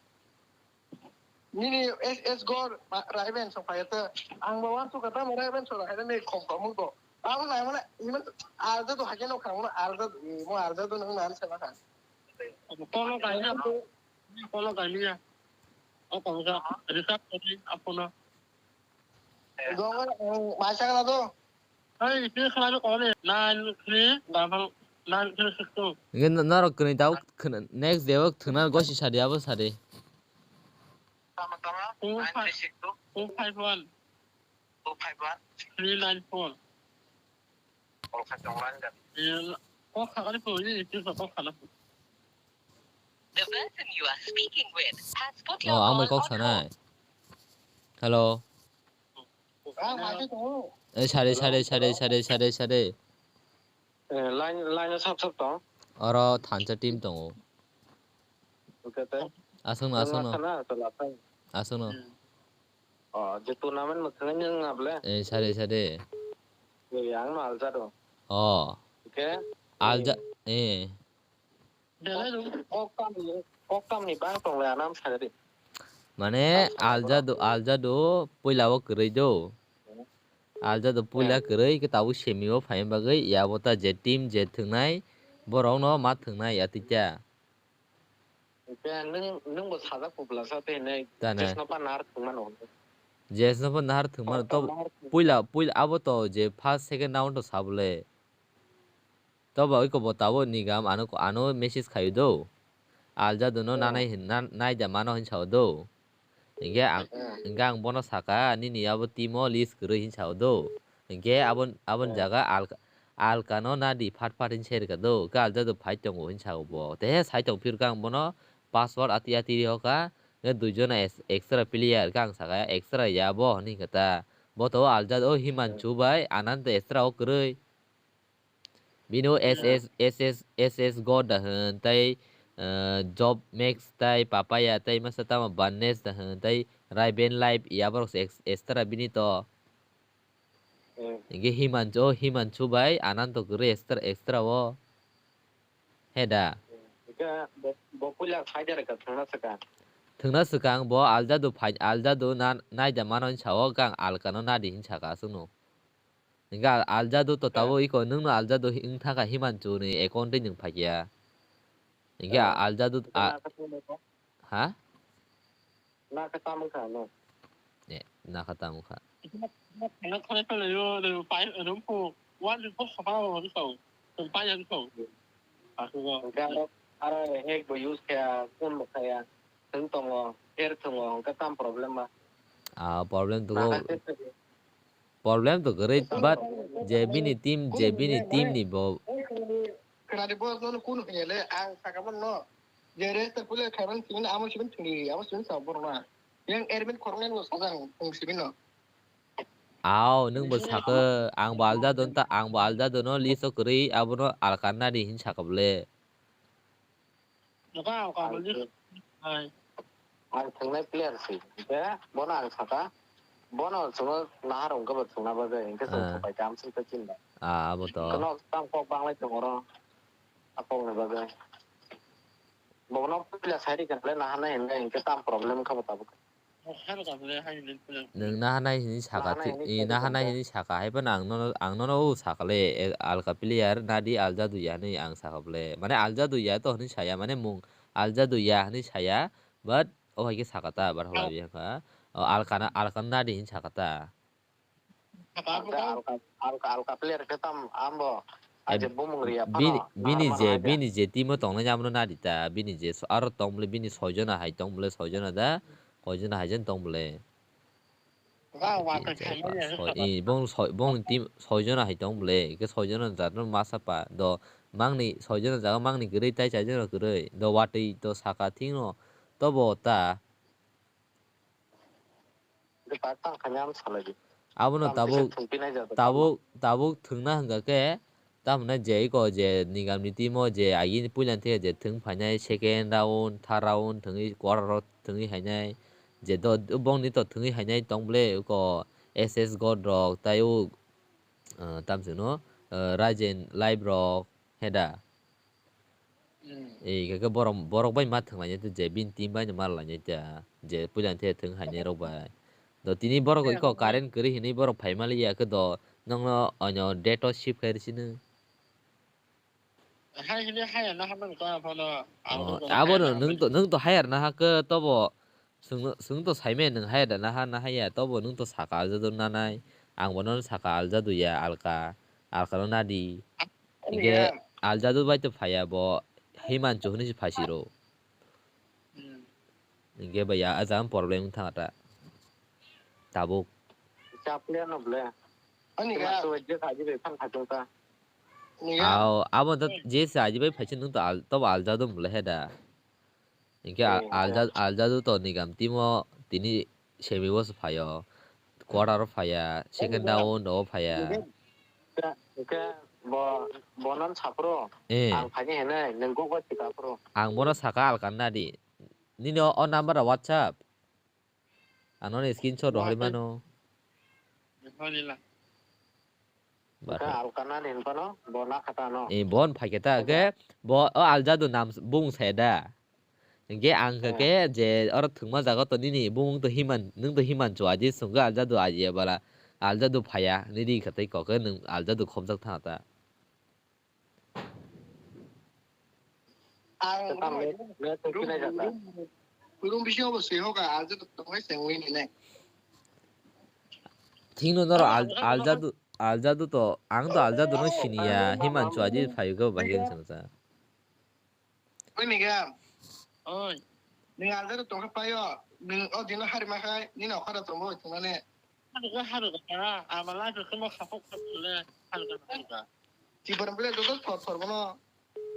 Nini S S Gor, ma-, Raiben song phai ta. Ang ba wan su kata mo Raiben song hai ni khom khom ko. Ang na mo na, iman alja to hakeno khang mo alja, mo alja to nang nan sa na. Kono kaimia, kono kaimia. O kongsa, recharge kori, apono. Dongo, ang masa kana to. Hai, recharge khlai kone, nine three, gaphang, nine three six two. Nge n-, norok kwnwi tau khna-, next day o thwngna gosi sadi abo sadi. Two five, two five one. Two five one. Three nine four. Kok sakha kari po, ini itu kok khala. The person you are speaking with has put your Oh, ang may call kok on sanai. Hold. Hello. Ah, mati to. Eh, sare, sare, sare, sare, sare, sare. Eh, line, line sap sap tong. Oro thansa team tongo. Okay, te. Aswkno, aswkno. Sana, sana, sana. Aswkno. Hmm. Oh, je tournament mwkhwngwi nwng able? Eh, sade, sade. Eh, ang no alja do. Oh. Oke. Alja, eh. Belai do. Kok tam ni, kok tam ni bang tong le anam sade. Mane, alja do, alja do, puila o kwrwi do. Alja do puila kwrwi, ke tabuk semi o phaima bagwi, ya bo ta je team je thwngnai, borok no ma thwngnai, ya twi ta. Hwnkhe nwng, nwng bo sajak kwplasa tei hinwi Tane. Jesno pa nahar thwngmano. Jesno pa nahar thwngmano. Oh, to nahar thwng- puila, puila abo to je first, second round to sabole. To ba iko bo tabo nigam ano, ano message khayo do. Aljado no Oh. nanai hin, nan-, naida mano hin sao do. Hingke ang, Hmm. hingke ang bono saka, "Nini abo timo list kwrwi," hin sao do. Hingke abon, abon Hmm. jaga alka, alkano nadi phat phat hin serka do. Hingke aljado phai tongo hin sao bo. Tehe sai tong phirka ang bono password ati ati rihoka. Hingke duijona es-, extra player, hingke ang saka, "Extra ya bo," hinui kata. Bo to aljado Himanchu Hmm. bai, Anand extra o kwrwi. Bini o S S, S S, S S God da hwn, tei, eh, Job Max, tei Papaya, tei masa tamo Bannes da hwn, tei Raiben Live, ya borok se ex-, extra bini to. Hmm. Hingke Himanchu, Himanchu bai Ananto kwrwi extra, extra o. He da. Hingke bo, bo puila phai de rwkha thwngna swkang. Thwngna swkang bo aljado phai, aljado na, naida mano hinsa o, kang alkano nadi hinsa ka aswkno. Hingke al-, aljado to tabo iko nwngno aljado hi-, wng thaka Himanchu ni account tei nwng phaikya. Hingke Ah. aljado a-, Nakha tamo kha. Ha? Nakha tamo kha no. Ne, nakha tamo kha. Nakha tamo kha no, no, pai, no, po, wan, po, sapa, no, so. Pai, no, so. Hingke aro, aro hack bo use khaya, phone bo khaya. Thwng tongo, fair thwngo, hwnkhe tamo problem ba? Ah, problem to go. Nakha se thwngwi. Problem to kwrwi, but je bini team, je bini team ni bo. Khwnadi bo nono kunu hwnle, ang saka bono. Je register pule khaiban sibin amo sibin thwngwi, amo sibin sa borok na. Yang admin khoroknai bo sajak thwng sibin no. Aw, nwng bo sakhe, ang bo aljado ta, ang bo aljado no list o kwrwi, abono alkan nadi hin sakha bole. Ang thwng-, ang thwngnai player si, hwnkhe bono ang sakha, bono chwngno nahar wngkhe bo thwngna bagwi, hwnkhe chwng Ah. Thwngpai kha, amswk khe chini bai. Ah, abo to. Kheno tam kok banglai tongo oro, a kokni bagwi. Bono puila sai rikha le naharnai hinwi, hwnkhe tam problem wngkha bo tabuk. Nwng nahanai hini saka, nahanai hini saka hai phano ang nono, ang nono o saka le, e, alka player nadi alja duya hinwi ang saka bole. Mane alja duya to hinwi saya, mane mung alja duya hinwi saya, but o hai khe saka ta, bar hola biya kha. O alkana, alkana nadi hinwi saka ta. Alka, alka, alka, alka player khe tam ambo. Eh, aje bumung riya bini, phano bini je, bini je team o tongnai abono nadi ta, bini je so-, aro tong bole, bini soijona hai tong bole, soijona da, koijona hai jen tong bole. Ga wa ka khaimani. Soi-, i, bong soi-, bong team soijona hai tong bole, ke soijona da no masa pa, do mangni soijona jaga mangni kwrwi tai chaijona kwrwi, do watwi to saka thik no, tobo ta. Abono tabuk, tabuk, tabuk thwngna hwnkha khe, tamoni je iko je Nigam ni team o je agini puila thik je thwng phainai, second round, third round thwngwi, quarter o thwngwi hainai, je do, bongni to thwngwi hainai tong bole, iko S S God rok, tai o, ah, tamsino, ah, Rajen Live rok, heda. Hmm. Ei, khe, khe borok, borok bai ma thwng lainai tei je bini team bai no ma lainai ta, je puila the thwng hainai rok bai. Do tini borok iko current kwrwi hinwi borok phai ma liya khe do nokno onyo date o shift khai rw sino. Hai hinwi haya na hamani kaya phano. Oh, abo no nwng to, nwng to hire na ha khe tobo. Chwng, chwng to saimaya nwng haya da naha, nahaya, tobo nwng to saka aljadu nanai. Ang bono saka aljadu ya alka, alka no nadi. Hinkhe aljadu bai to phaiya bo, Himanchu hinwi se phaisiro. Hmm. Hinkhe bai ya, a jaga problem wng thang ta. Tabuk. Chapliya no ble. Ani ga. Himanchu bai je saji bai phan khatung ta. Ani ga. Ao, abo to je saji bai phaising nwng to al-, tobo aljadu mle he da. Hinkhe a-, alja-, aljadu to Nigam team o tini semi o se phaio. Quarter o phaiya, second round o phaiya. Hinkhe, hinkhe bo, bo non saphuru. Eh. Ang phaini hinwi, nwng kok bai thika phuru. Ang bono saka alkan nadi. Nini o, o number o WhatsApp. Ano ni screenshot rohorwi mano. Ka alkana ni hinphano, bo na kha ta no. Eh, bo phaikhe ta, ke bo o aljadu nam bung se da. Hinkhe ang khe je oro thwngma jaga to nini bumung to Himan, nwng to Himanchu aji swngo aljadu aji bala. Aljadu phaiya, nini khatai kok khe nwng aljadu khobjak tha ta. Ang room, room, room bisingo bo swi hoka, aljadu tongkhe chengwi ninai. Thikno norok al-, aljadu, aljadu to, ang to aljadu no siniya, Himanchu aji phaikhe bahai wngsa. Oi Mega. Oi. Nwng aljadu tongkhe paio, nwng o dino hari makhai, nini okhara tongo thwngmani. Haruka, haruka, ha, ama life khemo khapok khapole, haruka, haruka. Chibor bole joto thor thor bono.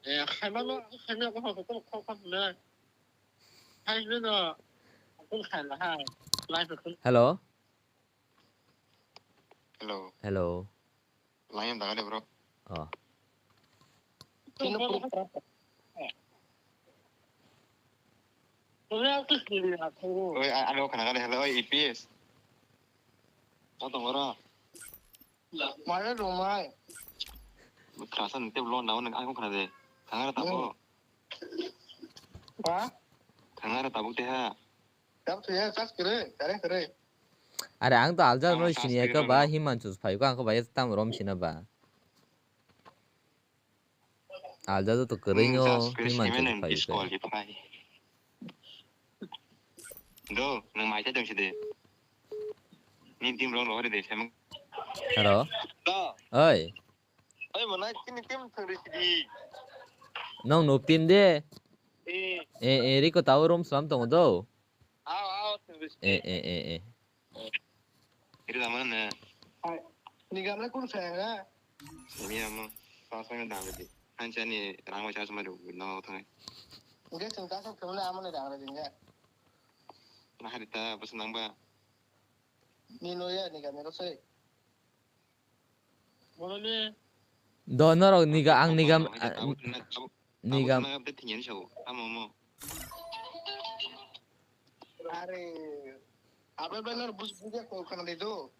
Eh, khaimano, khaimano khapok khapole. Hai no, kun khaila ha, life khemo. Hello. Hello. Hello. Line daga de, bro. Oh. Oi, a-, ano khana gani hello, oi, E P S. Sa tong oro. Mare rumai. Khasa nte vlog na, ang khana de. Khana tabo. Ha? Khana tabo te ha. Tabo te ha, sas kere, kare kere. Are ang to aljadu no siniya khe ba, Himanchu phai ko ang khe ba tam rom sina ba. Aljadu to kwrwi no Himanchu phai ko. Do, nang mai cha dong sidi. Ni dim rong rohori de sem. Hero. Do. Oi. Oi, mana chini team thangri sidi. Nong no team de. Eh. Eh, eh, riko tau rom slam tongo do. Aw, aw, thangri sidi. Eh, eh, eh, eh. Iri da mana ne. Ni gamla kun saya ga? Ni amo, sa sa ga dang di. Hancha ni rang wa cha sma ru no thang. Nge sing ta sa thang na amo ni dang di nge. Na hari ta bas nang ba. Ni no ya ni gamla sai. Do norok niga, ang nigam, nigam. Are, abe benar bus buja ko khana de do.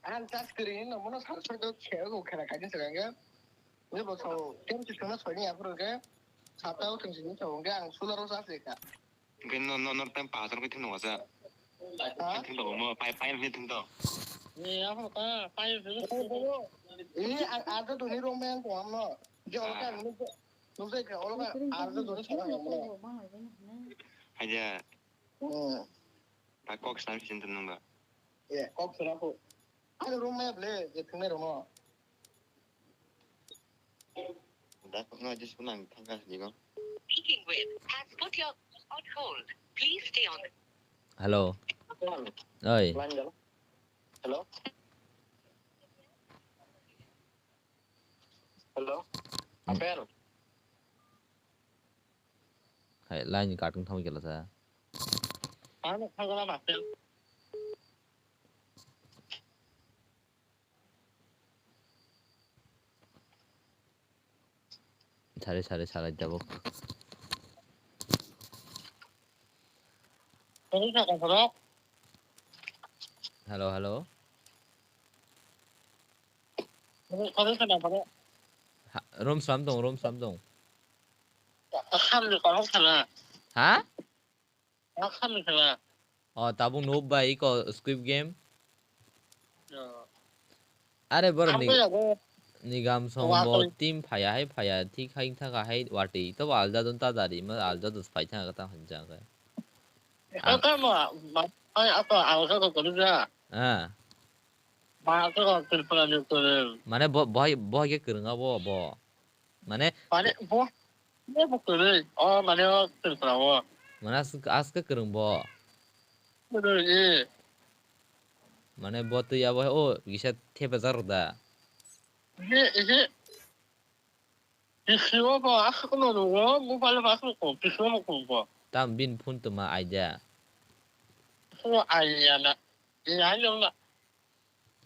Ang tas kiri no mono sar sar do che ko khana kani saganga. Ni bo so tem ti khana soni apro ke. Sata o tem sini so nge ang sular o sa se ka. Hwnkhe no, no, no, time pathor khe thwngno wasa. Ha? Thwngno mo, pai, pai hwnkhe thwngno. Ni amo ka, pai hwnkhe thwngno. Ni a, a, to ni room yang ko amno. Je olo ka, ah, no, no, no, je ka, olo ka, a, to ni sana amno. Haja. Hmm. Ta kok sana sin thwngno ba. Ye, kok sana ko. A, room yang ble, je thwngno room. Speaking with has put you on hold. Please stay on. Hello. Oi. Hello. Hello. Hmm. Apel. Hai, line cut wng thangwi kela sa. Ano thangla Apel. Sari, sari, sari, tabuk. Hello, hello. Ha, room slam tong, room slam tong. Ha? Mak khamni khala. O, tabuk nuhuk bai iko Squid Game. Yo. Are borok ni, nigam song bo team phaya hai phaya, thik hai thaka hai watwi. Tobo alja don ta dari, ma alja dos phai thaka ta hanjak hai. Aka ma, ma, ai apa alga ko kori ja. Ah. Ma alga ko kiri pala ni kori. Mane bo, bohai, bohai ke kwrwng abo bo. Mane, mane, bo, bo, bo kwrwi. O, mane, o, Tripura o. Mane, as-, aske kwrwng bo. Kwrwi, eh. Mane, bo twi abo, o, kisa thepajak rok da. Ehe, ehe. P C o bo aswk no nungo, mobile bo aswk no, P C o bo kwrwng bo. Tam bini phone tuma idea. Phone idea na. Idea na.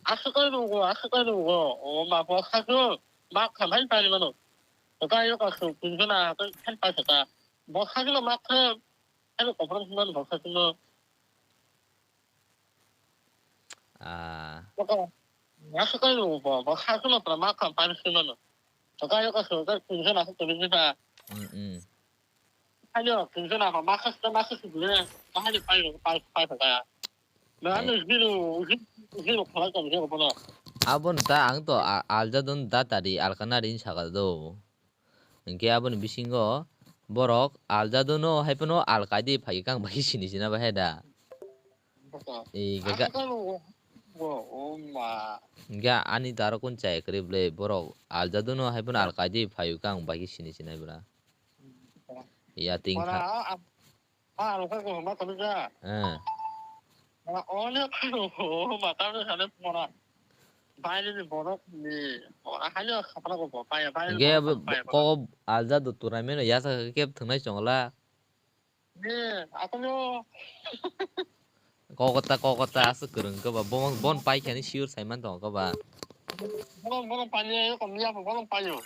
Aswk khe nugo, aswk khe nugo. O ma bo kha khe, ma khamai pani mano. Kaka yo ka su, pinjana, khe khen pa saka. Bo kha khe ma khe, khen ko pran man bo kha khe no. Ah. Kaka, aswk khe nugo bo, bo kha khe no pra ma kham pani si mano. Kaka yo ka su, khe pinjana khe pinjana. Mm, mm. Ayo, kung sana ko, makas ta makas gule, kahani pai pai pai pai. Na, eh, ano zero, zero, zero khalai kam zero bono. Abon ta ang to a-, alja don da tari alkana rin saka do. Hingke aboni bisingo borok alja dono hai phano alkai di phai kang bai sini sina bai hai da. Baka. Eh, gaga. Ano kano, wo, o ma. Ga ani taro kun chai kri ble borok alja dono hai phano alkai di phai kang bai sini sina bra. Ya ting mana tha. A, a, a, ano kha ko ma kami ja. Eh. Ma, o ne kha ko, ma ta ne kha ne pora. Bai ni borok ni, o, a, ha ne kha pora ko, bai, bai ni ge borok, bai, ko bai. Alja do turai meno ya sa ke thunai chongla. Ye, ako no. Kokota, kokota, aswk kwrwng khe ba, bon, bon pai khani sure sai man tongo khe ba. Bono, bono pai ye, kom ya, bono pai yo.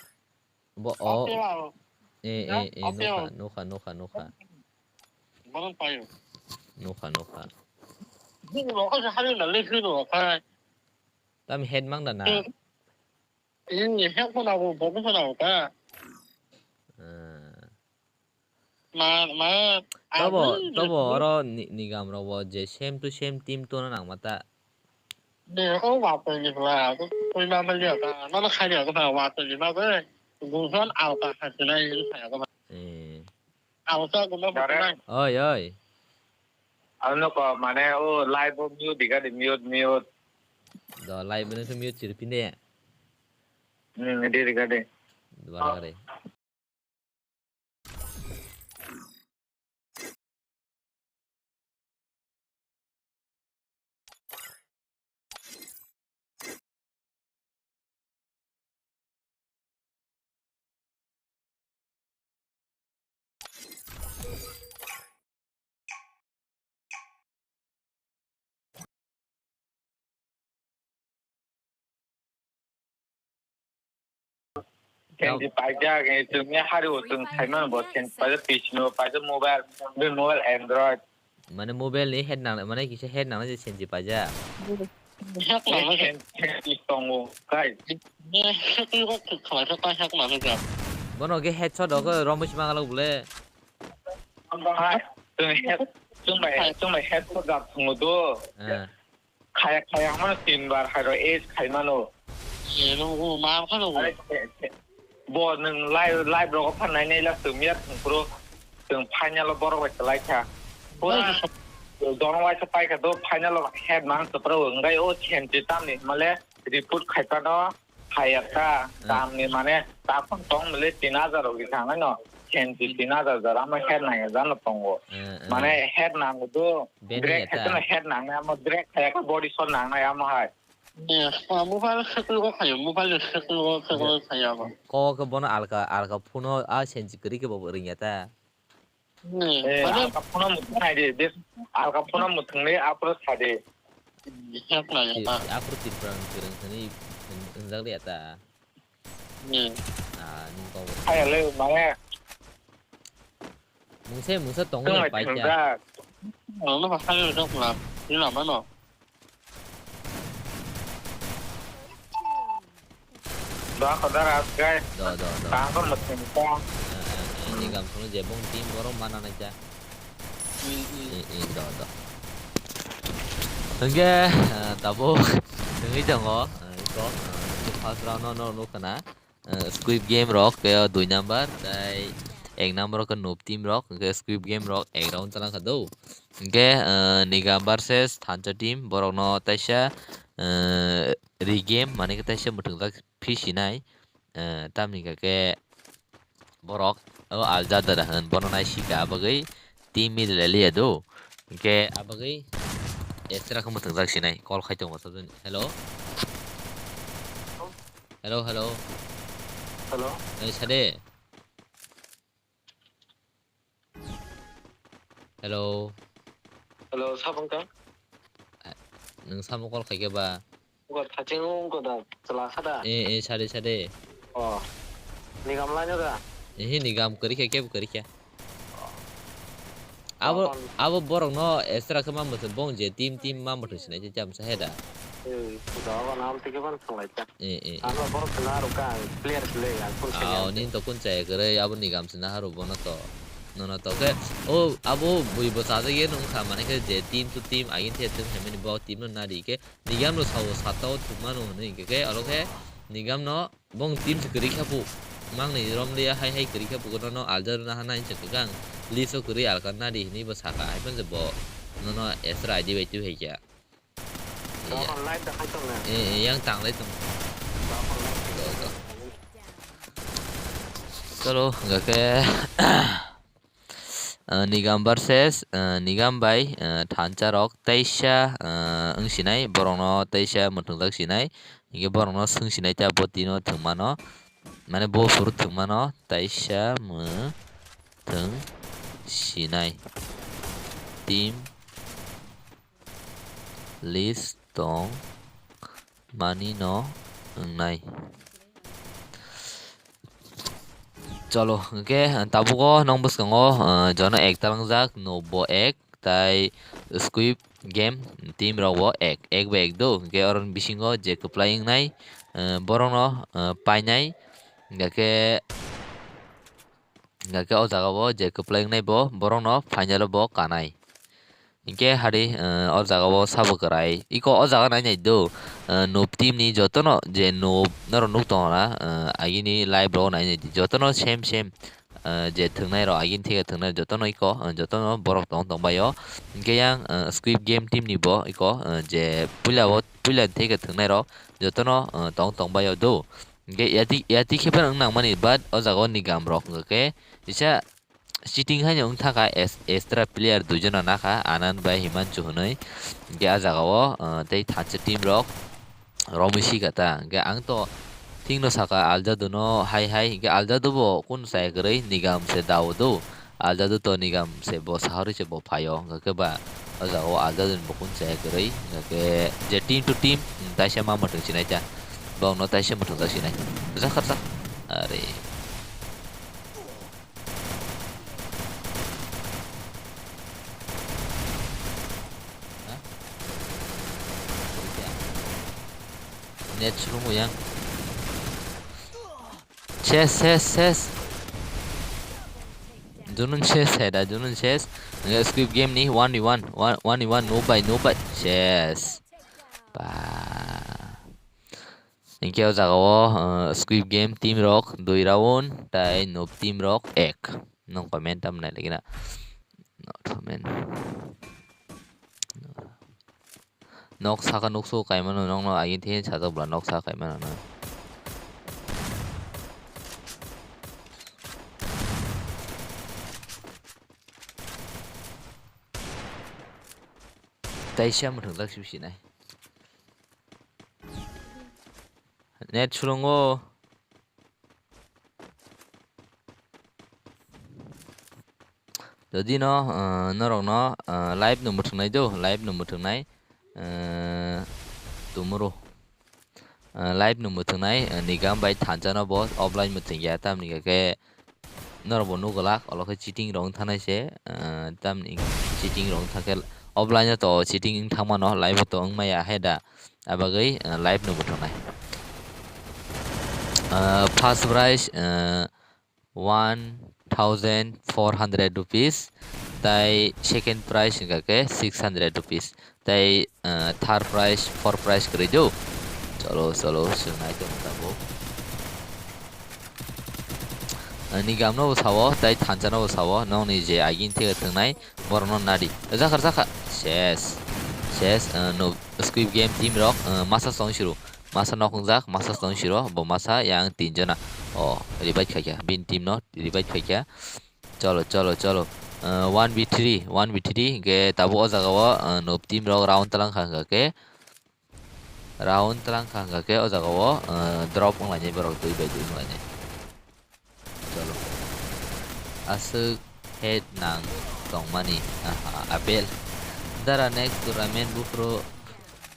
Bo, o. Ape wa. Eh, ya, eh, eh, ape wa. Nukha, nukha, nukha, nukha. Bono pai yo. Nukha, nukha. Bono ko sa hari na le shu no ka. Tam head mang da na. Eh, eh, head ko na bo, bo ko na ka. Eh. Ma, ma, tobo, aboni tobo oro ni, nigam rok bo je same to same team tuna nang mata. Ne, o wa to ni wa, ko, ko ma ma liya ta, ma ma khai liya ko ba wa to ni ma ko, gu son au ta kha sinai ni sa ko ba. Eh. Au sa ko ma ko nai. Oi, oi. Ano ko mane o live o mute diga di mute, mute. Do live no mute chirpinde. Hmm, di diga di. Dwara gare. Senji paijak, eh, chwngni hari o chwng saimano bo senji paijak, P C no paijak, mobile, mobile Android. Mane mobile ni head nang, mane kisa head nang je senji paijak. Head nang je senji tongo, guys. Bono ke headshot o ke romwi sima galak bole. Hai. Chwng head, chwng bai, chwng bai head ko jat thwngo do. Ah. Khaya, khaya hwnmano tin bar hai rw ace khai mano. Eh, no, o, ma phano o. Are, se, se. Bo nwng live, live rogo phan nai nai la chwng ya thwng phuru chwng final o borok bai kwlai kha. Pura jono waisa pai kha do final o head mang chwpra o wngwi o chenti tamni hwnmale report khai phano. Hayakha, ah, tamni mane takhon tong mili tin hajar rok di thangnaino, sensi tin hajar jora mo her nang jano tongo. Ah, ah. Mane her nang do, ben drag ya ta. Khaitano her nang amo drag hayakha body shot nang nai amo hai. Yes, mobile sekul go khayo, mobile sekul go, sekul go khayo abo. Ko ke bono alka, alka phuno a sensi kwrwi ke bo ringya ta. Hmm, eh, mane alka phone muthung nai di, des, alka phone muthung ni apro sa di. Hek na ya. Ti-, apro Tripura ni kwrwng thani hin-, hinjak liya ta. Hmm. Ah, nung kau. Hai le, mane. Mungsa, mungsa tongo pai kya. Oh, no, pa sa yo, no, no, no, no. Do, ako dara askai. Do, do, do. Tangkon mesin ta. Eh, eh, eh, ini gam sunu jebong team borok mana na cha. Hmm, hmm. Eh, eh, do, do. Hingke, eh, tabuk wngwi tongo, eh, iko, eh, first round no, no, nukha na. Eh, Squid Game rok, khe o dui number, tei ek number o khe noob team rok, hingke Squid Game rok ek round chwla kha do. Hingke, eh, Nigam versus Thansa team, borok no taisa, eh, regame, mane khe taisa mwthungjak phisinai, eh, tamni hingka khe borok o Al Jadara hwn, bono nai sika bagwi team middle liya do. Hingke abagwi extra khe mwthungjak sinai, call khai tongo sabjani. Hello? Hello, hello. Hello? Nai sade. Hello. Hello, sabang ka? Nung samo call khai khe ba? Wngkha thaching wngkha da, chwla kha da? Eh, eh, sade, sade. Oh. Nigam laino da? Eh, nigam kwrwi kha, kebo kwrwi kha. Abo, abo borok no extra khe ma mwthang bong je team, team ma mwthang sinai je chamsa he da. Eh, puja abo nam tike ban thang lai ta. Eh, eh, eh. Ano borok na ro ka player play ya kun senior. Ao, nin to kun chaya kwrwi, abo nigam sina haru bono to. Nono to khe, o, abo bui bo chajak ye nung kha, mane khe je team to team, agin the thung hemani bo team no nari khe, Nigam no sao sata o thwkmano hwnwi hinkhe khe oro khe Nigam no bong team se kwrwi kha pu. Mangni rom liya hai hai kwrwi kha pu, nono alja rwna hana hinsa kwkang. List o kwrwi alka nadi hinwi bo saka, hai phano se bo nono extra I D bai twi hai kha. Iya. Tamo live da khai tongo. Eh, eh, yang tang lai tong. Tamo live. Chalo, hingkha khe. Ah, Nigam versus, ah, Nigam bai, ah, Thansa rok teisa, ah, wng sinai, borok no teisa mwthwngjak sinai, hinkhe borok no swng sinai ta bo tino thwngmano, mane bo phuru thwngmano teisa mwthwng sinai team list tong mani no wngnai. Chalo, hwnkhe tabugo nong bwskango, ah, jono ektal wngjak, Noob bo ek, tai Squid Game team rok bo ek, ek bai ek do, hwnkhe oroni bisingo je kwplai wngnai, ah, borokno, ah, painai, hwnkhe, hwnkhe o jaga o je kwplai wngnai bo, borokno final o bo kanai. Hinkhe hari, eh, o jaga o sabo kwrai. Iko o jaga nai nai do, eh, noob team ni jotono je noob norok nuk tongo na, eh, agini live rok nai nai di. Jotono same same, eh, je thwngnai rok agini theke thwngnai jotono iko, eh, jotono borok tong tong bai o. Hinkhe yang, eh, Squid Game team ni bo iko, eh, je puila o, puila ni theke thwngnai rok jotono, eh, tong tong bai o do. Hinkhe yati, yati khe phano wng nang mani, but o jaga o Nigam rok hwnkhe kisa cheating haino wng thaka es-, extra player duijon no nakha, Anand bai Himanshu hwnwi. Hinkhe ah jaga o, ah, tei Thansa team rok romwi sika ta. Hinkhe ang to thik no saka, Aljadu no hai hai, hinkhe Aljadu bo kunu chaya kwrwi, Nigam se dao do. Aljadu to Nigam se bo saharwi se bo phaio, hinkhe ba o jaga o Aljadu ni bo kunu chaya kwrwi, hinkhe je team to team, taisa ma mwthang sinai ta. Bongno taisa mwthang ta sinai. Jakharjak. Are. Ha? Net suru mo yang. Ses, ses, ses. Junun ses, heda junun ses. Squid Game ni one v one, one v one, noob bai noob bai ses. Ba. Hinkhe o jaga o, uh, Squid Game team rok dui round, tai noob team rok ek. Nong comment tam nai lagi na. Not comment. Nok saka nuksu kaimano nokno agin thin sajak bwla nok saka kaimano no. Taisa mwthang jak sibisi nai. Net sulungo. Jodi no, ah, norok no, ah, live no mwthang nai do, live no mwthang nai, ah, tomorrow. Ah, live no mwthang nai, ah, nigam bai thansa no bo offline mwthang ya, tamni khe norok bo nugwlak, olo khe cheating rok wng thanai se, ah, tamni cheating rok wng thang khe offline o to cheating wng thang mano, live o to wng maya hai da, abagwi, ah, live no mwthang nai. Ah, first prize, ah, one thousand four hundred rupees, tai second prize wngkha khe six hundred rupees, tai, ah, third prize, fourth prize kwrwi do. Cholo, cholo, chwng nai tongmo tabuk. Ani gamno bo sao, tai thansa no bo sao, nokni je agin thega thwngnai, borok no nadi. Jakha, jakha. Ses. Ses, ah, no, Squid Game team rok, ah, masa song siro. Masa nok wngjak, masa song siro, bo masa yang tin jona. O, revive khaikha, bin team no revive khaikha. Cholo, cholo, cholo. Ah, one v three, one v three, hinkhe tabuk o jaga o, ah, noob team rok round tlang kha hwnkha khe. Round tlang kha hwnkha khe o jaga o, ah, drop wng lainai borok dui bai dui wng lainai. Cholo. Aswk head nang tongmani. Aha, apple. Dara next tournament buphuru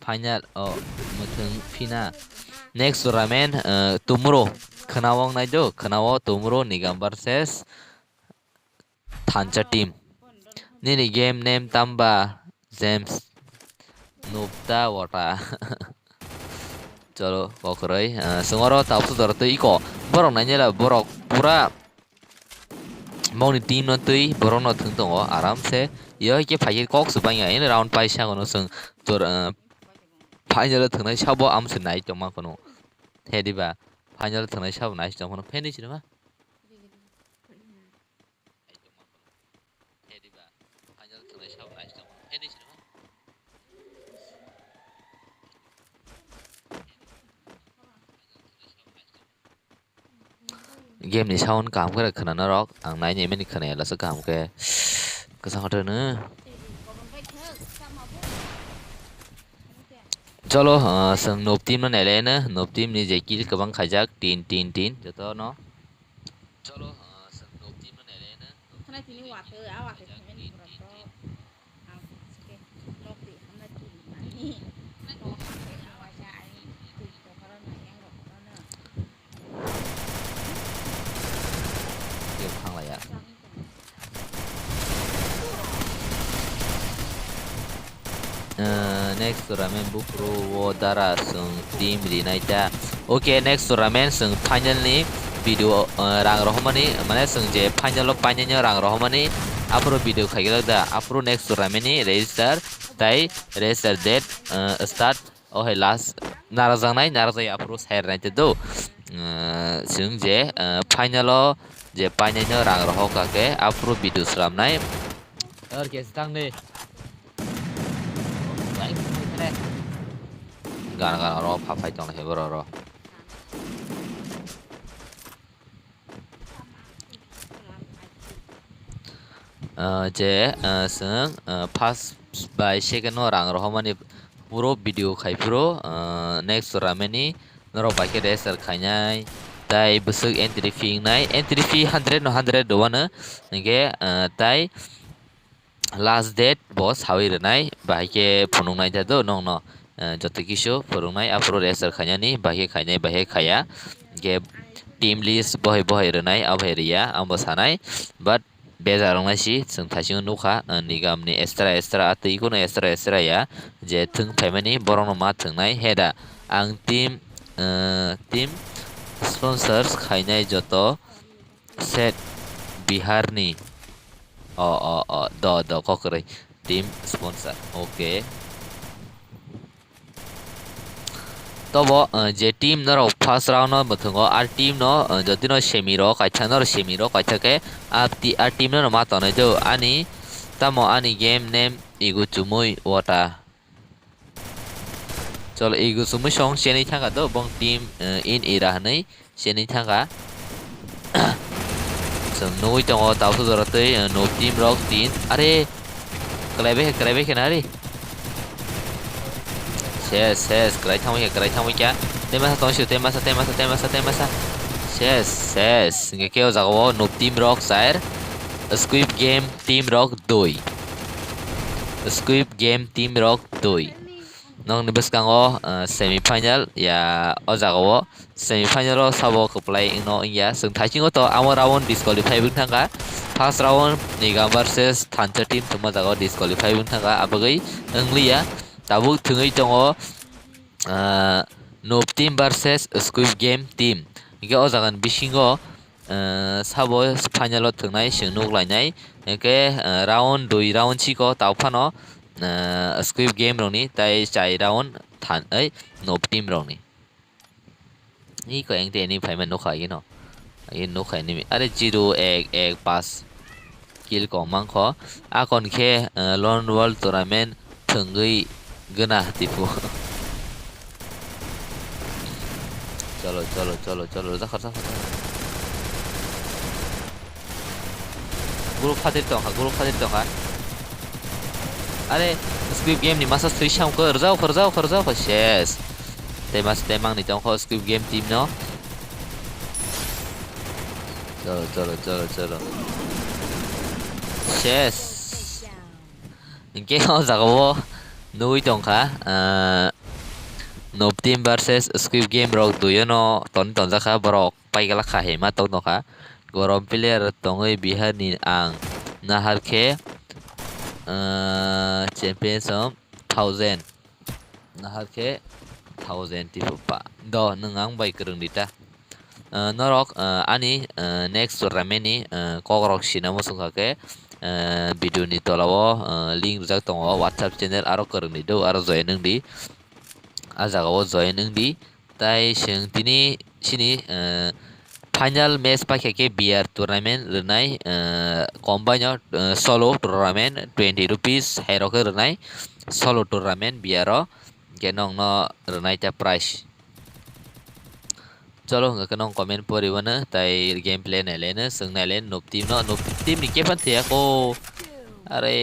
final o mwthwng phina. Next tournament, eh, tomorrow. Khwnao wng nai do, khwnao tomorrow Nigam versus Thansa team. Nini game name tamba James. Nupta wata. Cholo, kokroi. Ah, sengoro tapsu doro tei iko. Borok nainela, borok pura mongni team no tei borok no thwng tongo aram se. Yo ke phaikhe kok su bangya. Ini round paisa kono seng tor, ah, final thwngnai sabo am se nai tongma kono. He diba? Final thwngnai sabo nai tongma kono. Finish rima. Game ni sound kaham khe khwna norok, ang naini mani khwnaya lasa kaham khe kwchang hote no. Cholo, ah, chwng noob team no nailai no, noob team ni je kill kwbang khaijak, tin, tin, tin, joto no. Cholo, ah, chwng noob team no nailai no. Khwnai tini watwi, a watwi khwnai ni pura to. Ang ke nok di hamna ki mani. Nok hamna ki awaja ai twi to karo na yang rok karo na. Yo, thang la ya. Eh, next tournament buphuru o dara chwng team rinai ta. Okay, next tournament chwng final ni video, eh, rang rohormani, mane chwng je final o painani rang rohormani, aphuru video khaigwlak da, aphuru next tournament ni register tai register date, eh, start. O hai last narakjaknai, narakjai aphuru sai rwnai te do. Eh, chwng je, eh, final o je painai no rang rohor kha khe aphuru video slamnai. Ar ke stang de. Gana gana oro pha phai tong lai borok oro. Ah, je, ah, chwng, ah, first bai second no rang rohormani phuru video khai phuru, ah, next tournament ni norok bai khe register khainai, tai bwswk entry fee wngnai, entry fee hundred no hundred rwano, hinkhe, ah, tai last date bo sawi rwnai, bahai khe phunuknai da do nokno, eh, joto kisu phunuknai, aphuru register khainani, bahai khe khainai, bahai khe khaiya, hinkhe team list bohai bohai rwnai, abohai rwya, abo sanai, but bejak rwnai si, chwng thaisingo nukha, eh, nigam ni extra extra, ah, twi kheno extra extra ya, je thwng phaimani borokno ma thwngnai, heda ang team, eh, team sponsors khainai joto, Set Bihar ni O, o, o, do, do, kokrwi. Team sponsor. Okay. Tobo, uh, je team norok first round no mwthwngo, a team no, uh, jodi no semi ro kaitha, norok semi ro kaitha khe, a ti-, a team no ma tonwi do. Ani, tamo ani game name Igu Chumui Wata. Cholo, Igu Chumui song chenwi thangkha do, bong team, uh, in ira hwnwi. Sini thangkha. Chwng nugwi tongo, tabuk jora twi, eh, noob team rok tin. Are, kwlaibai khe, kwlaibai khe nari. Ses, ses, kwlai thangwi khe, kwlai thangwi khe. Tei masa tong sio, tei masa, tei masa, tei masa, tei masa. Ses, ses. Hingkhe khe o jaga o noob team rok chair. Squid Game team rok dui. Squid Game team rok dui. Nokni bwskango, eh, semi final ya o jaga o. Semi final o sabo kwplai wngno wngya. Chwng thaisingo to amo round disqualify wng thangkha. First round Nigam versus Thansa team thwngma jaga o disqualify wng thangkha. Abagwi wngliya. Tabuk thwngwi tongo, ah, noob team versus Squid Game team. Hingkhe o jaga ni bisingo, ah, sabo final o thwngnai chwng nuk lainai. Hingkhe, ah, round dui round siko tao phano, ah, Squid Game rokni tei chai round than-, ei, noob team rokni. Iko engte ani phaima nukha ino. Ino nukha ini. Are zero ek ek pass kill kong mangkho. Akon khe, eh, Lone Wolf tournament thwngwi gana tipo. Cholo, cholo, cholo, cholo, jakhar, jakhar, jakhar. Group phatir tongkha, group phatir tongkha. Are, Squid Game ni masa sui samkho, rwjak kho, rwjak kho, rwjak kho, ses. Tei mas, tei mangni tongkho Squid Game team no. Cholo, cholo, cholo, cholo. Ses. Hingke o jaga o nugwi tongkha, ah, noob team versus Squid Game rok duiyo no ton tonjakha borok. Paigala kha hema tong nokha. Gorom player tongwi Bihar ni ang nahar khe, ah, champion som thousand. Nahar khe thousand tipo pa. Do nwng ang bai kwrwng di ta. Ah, norok, ah, ani, ah, next tournament ni, ah, kok rok sina muchung kha khe, ah, video ni tola o, ah, link rijak tongo WhatsApp channel aro kwrwng di do aro join wng di. Ah jaga o join wng di. Tai chwng tini chini, eh, final match paikha khe beer tournament rwnai, eh, combine o, eh, solo tournament twenty rupees hai rok khe rwnai solo tournament beer o, hingke nongno rwnai ta prize. Cholo hwnga khe nong comment pori mano tai gameplay nailai no chwng nailai noob team no noob team ni khe phan thwiya kho are.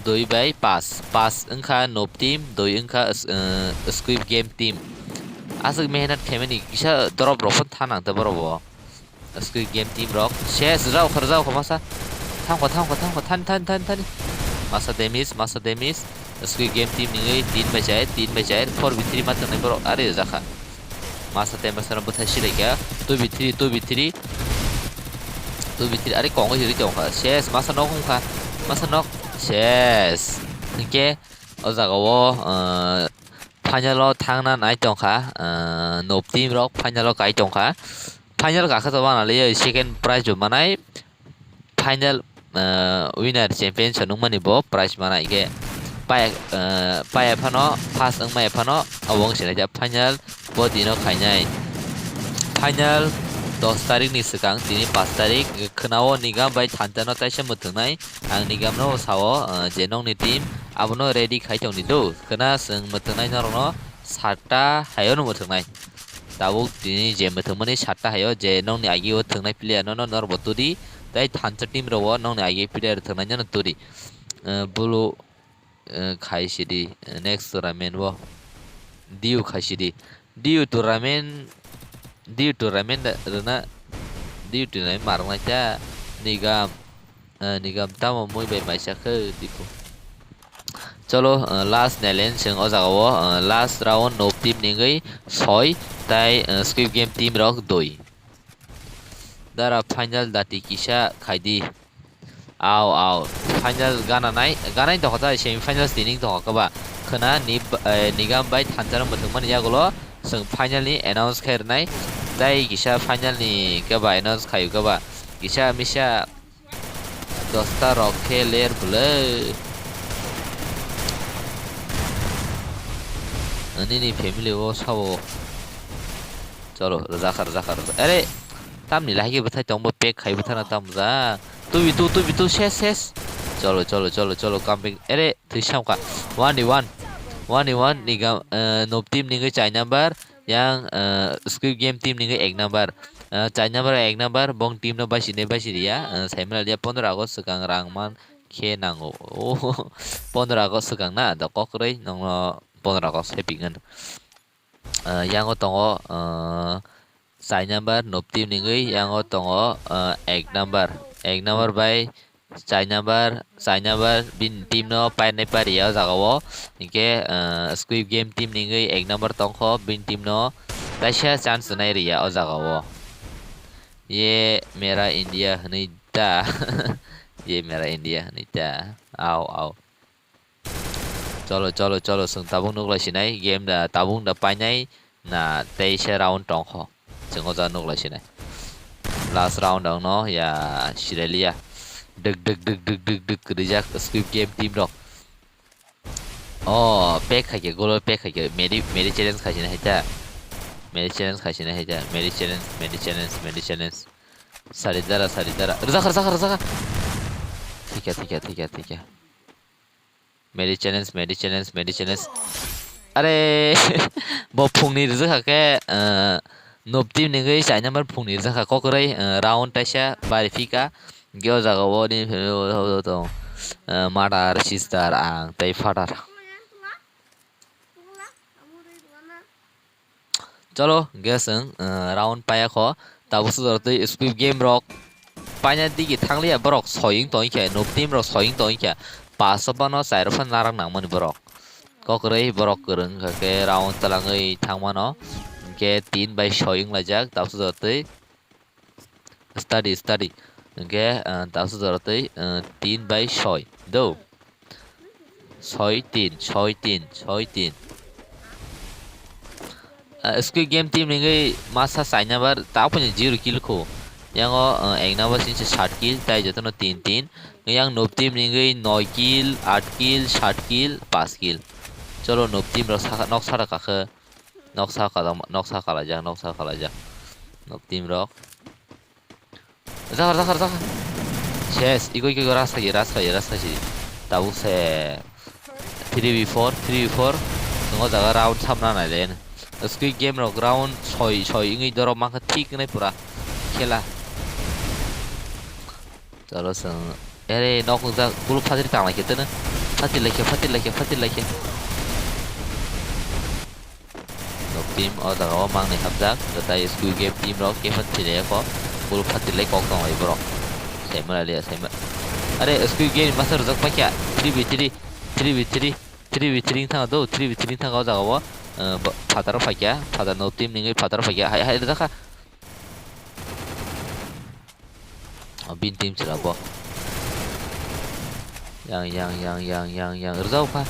Dui bai pass. Pass wngkha noob team, dui wngkha, eh, Squid Game team. Aswk mehnat khaimani kisa drop rok phano thanang tei borok bo. Squid Game team rok. Ses, rao kha, rao kha masa. Thang kha, thang kha, thang kha, thani, thani, thani, thani. Masa damage, masa damage. Squid Game team ni tin bai chai, tin bai chai, four v three ma tongnai borok. Are jakha. Masa tei masa no bwthai silai kha. Two v three, two v three. Two v three. Are kongwi hiri tong kha. Ses, masa nok wng kha. Masa nok. Ses. Hingke o jaga o, ah, final o thangna nai tong kha. Ah, noob team rok final o kai tong kha. Final kakhe to wana le second prize bo manai. Final, eh, winner champion se nukmani bo prize mana hingke paya, eh, paya phano first wngmaya phano obo wng sinai final bo dino khainai. Final dos tarik ni swkang tini pash tarik khwnao Nigam bai Thansa no taisa mwthwngnai. Ang Nigam no sao, eh, je nokni team abono ready khai tongdi do khwna chwng mwthwngnai norokno satta haio no mwthwngnai. Tabuk tini je mwthwngmani satta haio je nokni agi o thwngnai player no, no norok bo turi. Tei Thansa team rok o nokni agi player thwngnai no, no turi. Eh, bulu, eh, khai sidi, eh, next tournament o. Diu khai sidi. Diu tournament, Diu tournament da, rwna, Diu tournament marwk nai ta Nigam. Ah, Nigam tamo mui bai maisa khe dikhu. Cholo, ah, last nailen chwng o jaga o, ah, last round noob team ni wngwi soi tai, ah, Squid Game team rok dui. Dara final dati kisa khaidi. Au, au. Final gana nai, gana nai tongkha ta semi final tining tongkha khe ba. Khwna ni, eh, Nigam bai Thansa rok mwthwngmani yagulo chwng final ni announce khai rwnai. Tai kisa final ni khe ba announce khaio khe ba. Kisa misa Dosta rok khe ler bwle. Nini family o sabo. Cholo, rwjakha, rwjakha, rwjakha. Are, tamni lahai khe bwthai tongbo, pack khai bwthana tamjak. Two v two, two v two, ses, ses. Cholo, cholo, cholo, cholo, come back. Are, thwi samkha. One v one. One v one ni gam, eh, Noob team ni wngwi char number. Yang, eh, Squid Game team ni wngwi ek number. Eh, char number, ek number, bong team no baisini, baisiriya. Eh, saimanya liya pondro August swkang rang man khe nango. Oh, pondro August swkang na, da kok kwrwi nongno pondro August happy wngkha. Ah, yango tongo, ah, char number Noob team ni wngwi, yango tongo, ah, ek number. Ek number bai char number, char number bini team no painai pariya o jaga o. Hinkhe, ah, Squid Game team ni wngwi ek number tongkho, bini team no kaisa chance rwnai rwya o jaga o. Ye mera India hwnwi ta. Ye mera India hwnwi ta. Au, au. Cholo, cholo, cholo, chwng tabuk nuklai sinai, game da tabuk da painai, na teisa round tongkho. Chwng o jaga nuklai sinai. Last round ang no, ya, sireliya. Dwk, dwk, dwk, dwk, dwk, dwk, kwrwijak Squid Game team rok. Oh, pack khaikhe, golo pack khaikhe, medi, medi challenge khaisina haita. Medi challenge khaisina haita, medi challenge, medi challenge, medi challenge. Sari dara, sari dara. Rwjakha, rwjakha, rwjakha. Thikya, thikya, thikya, thikya. Medi challenge, medi challenge, medi challenge. Are, bo phungni rwjakha khe, eh, Noob team ni wngwi char number phungni rwjakha kokrwi, eh, round taisa bari phika. Hinkhe o jaga o ni tong, eh, mother, sister, ang tei father. Cholo, hinkhe chwng, eh, round paiya kho. Tabuk sujaro tei Squid Game rok paina digi thangliya borok soi wng tongkha, Noob team rok soi wng tongkha. Paso phano chairo phano narwk nangmani borok. Kokrwi borok kwrwng wngkha khe round twlangwi thangmano. Hinkhe tin bai soi wnglaijak tabuk sujaro tei. Study, study. Hinkhe, ah, tabuk sujaro tei, ah, tin bai soi. Do. Soi tin, soi tin, soi tin. Ah, Squid Game team ni wngwi masa char number, tabuk phano zero kill kho. Yango, ah, ek number sini se sat kill, tai jotono tin tin. Yang Noob team ni wngwi noi kill, at kill, sat kill, pas kill. Cholo Noob team rok saka, nok sara kakhe. Noksa kala-, noksa kalaijak, noksa kalaijak. Noob team rok. Jakar, jakar, jakar. Ses, iko, iko, iko, ras khaji, ras khaji, ras khaji. Tabuk se three v four, three v four. Chwng o jaga round samna nai le. Squid Game rok round soi, soi wngwi dorok mankha thik wngnai pura khela. Chalo chwng. Ere, nok wngjak, bulu phatri tang lai khe tene. Phatri lai khe, phatri lai khe, phatri lai khe. Noob team o jaga o mangni hapjak, tei Squid Game team rok khe phatri lai kho. Bulu phatri lai kok tong lai borok. Saima lai liya, saima. Are, Squid Game masa rwjak paikha. Three v three, three v three, three v three wng thang do, three v three wng thang o jaga o. Eh, ba-, phataro phaikha, phataro Noob team ni wngwi phataro phaikha. Hai, hai, rwjak kha. O, bini team chwla bo. Yang, yang, yang, yang, yang, yang. Rwjak kha.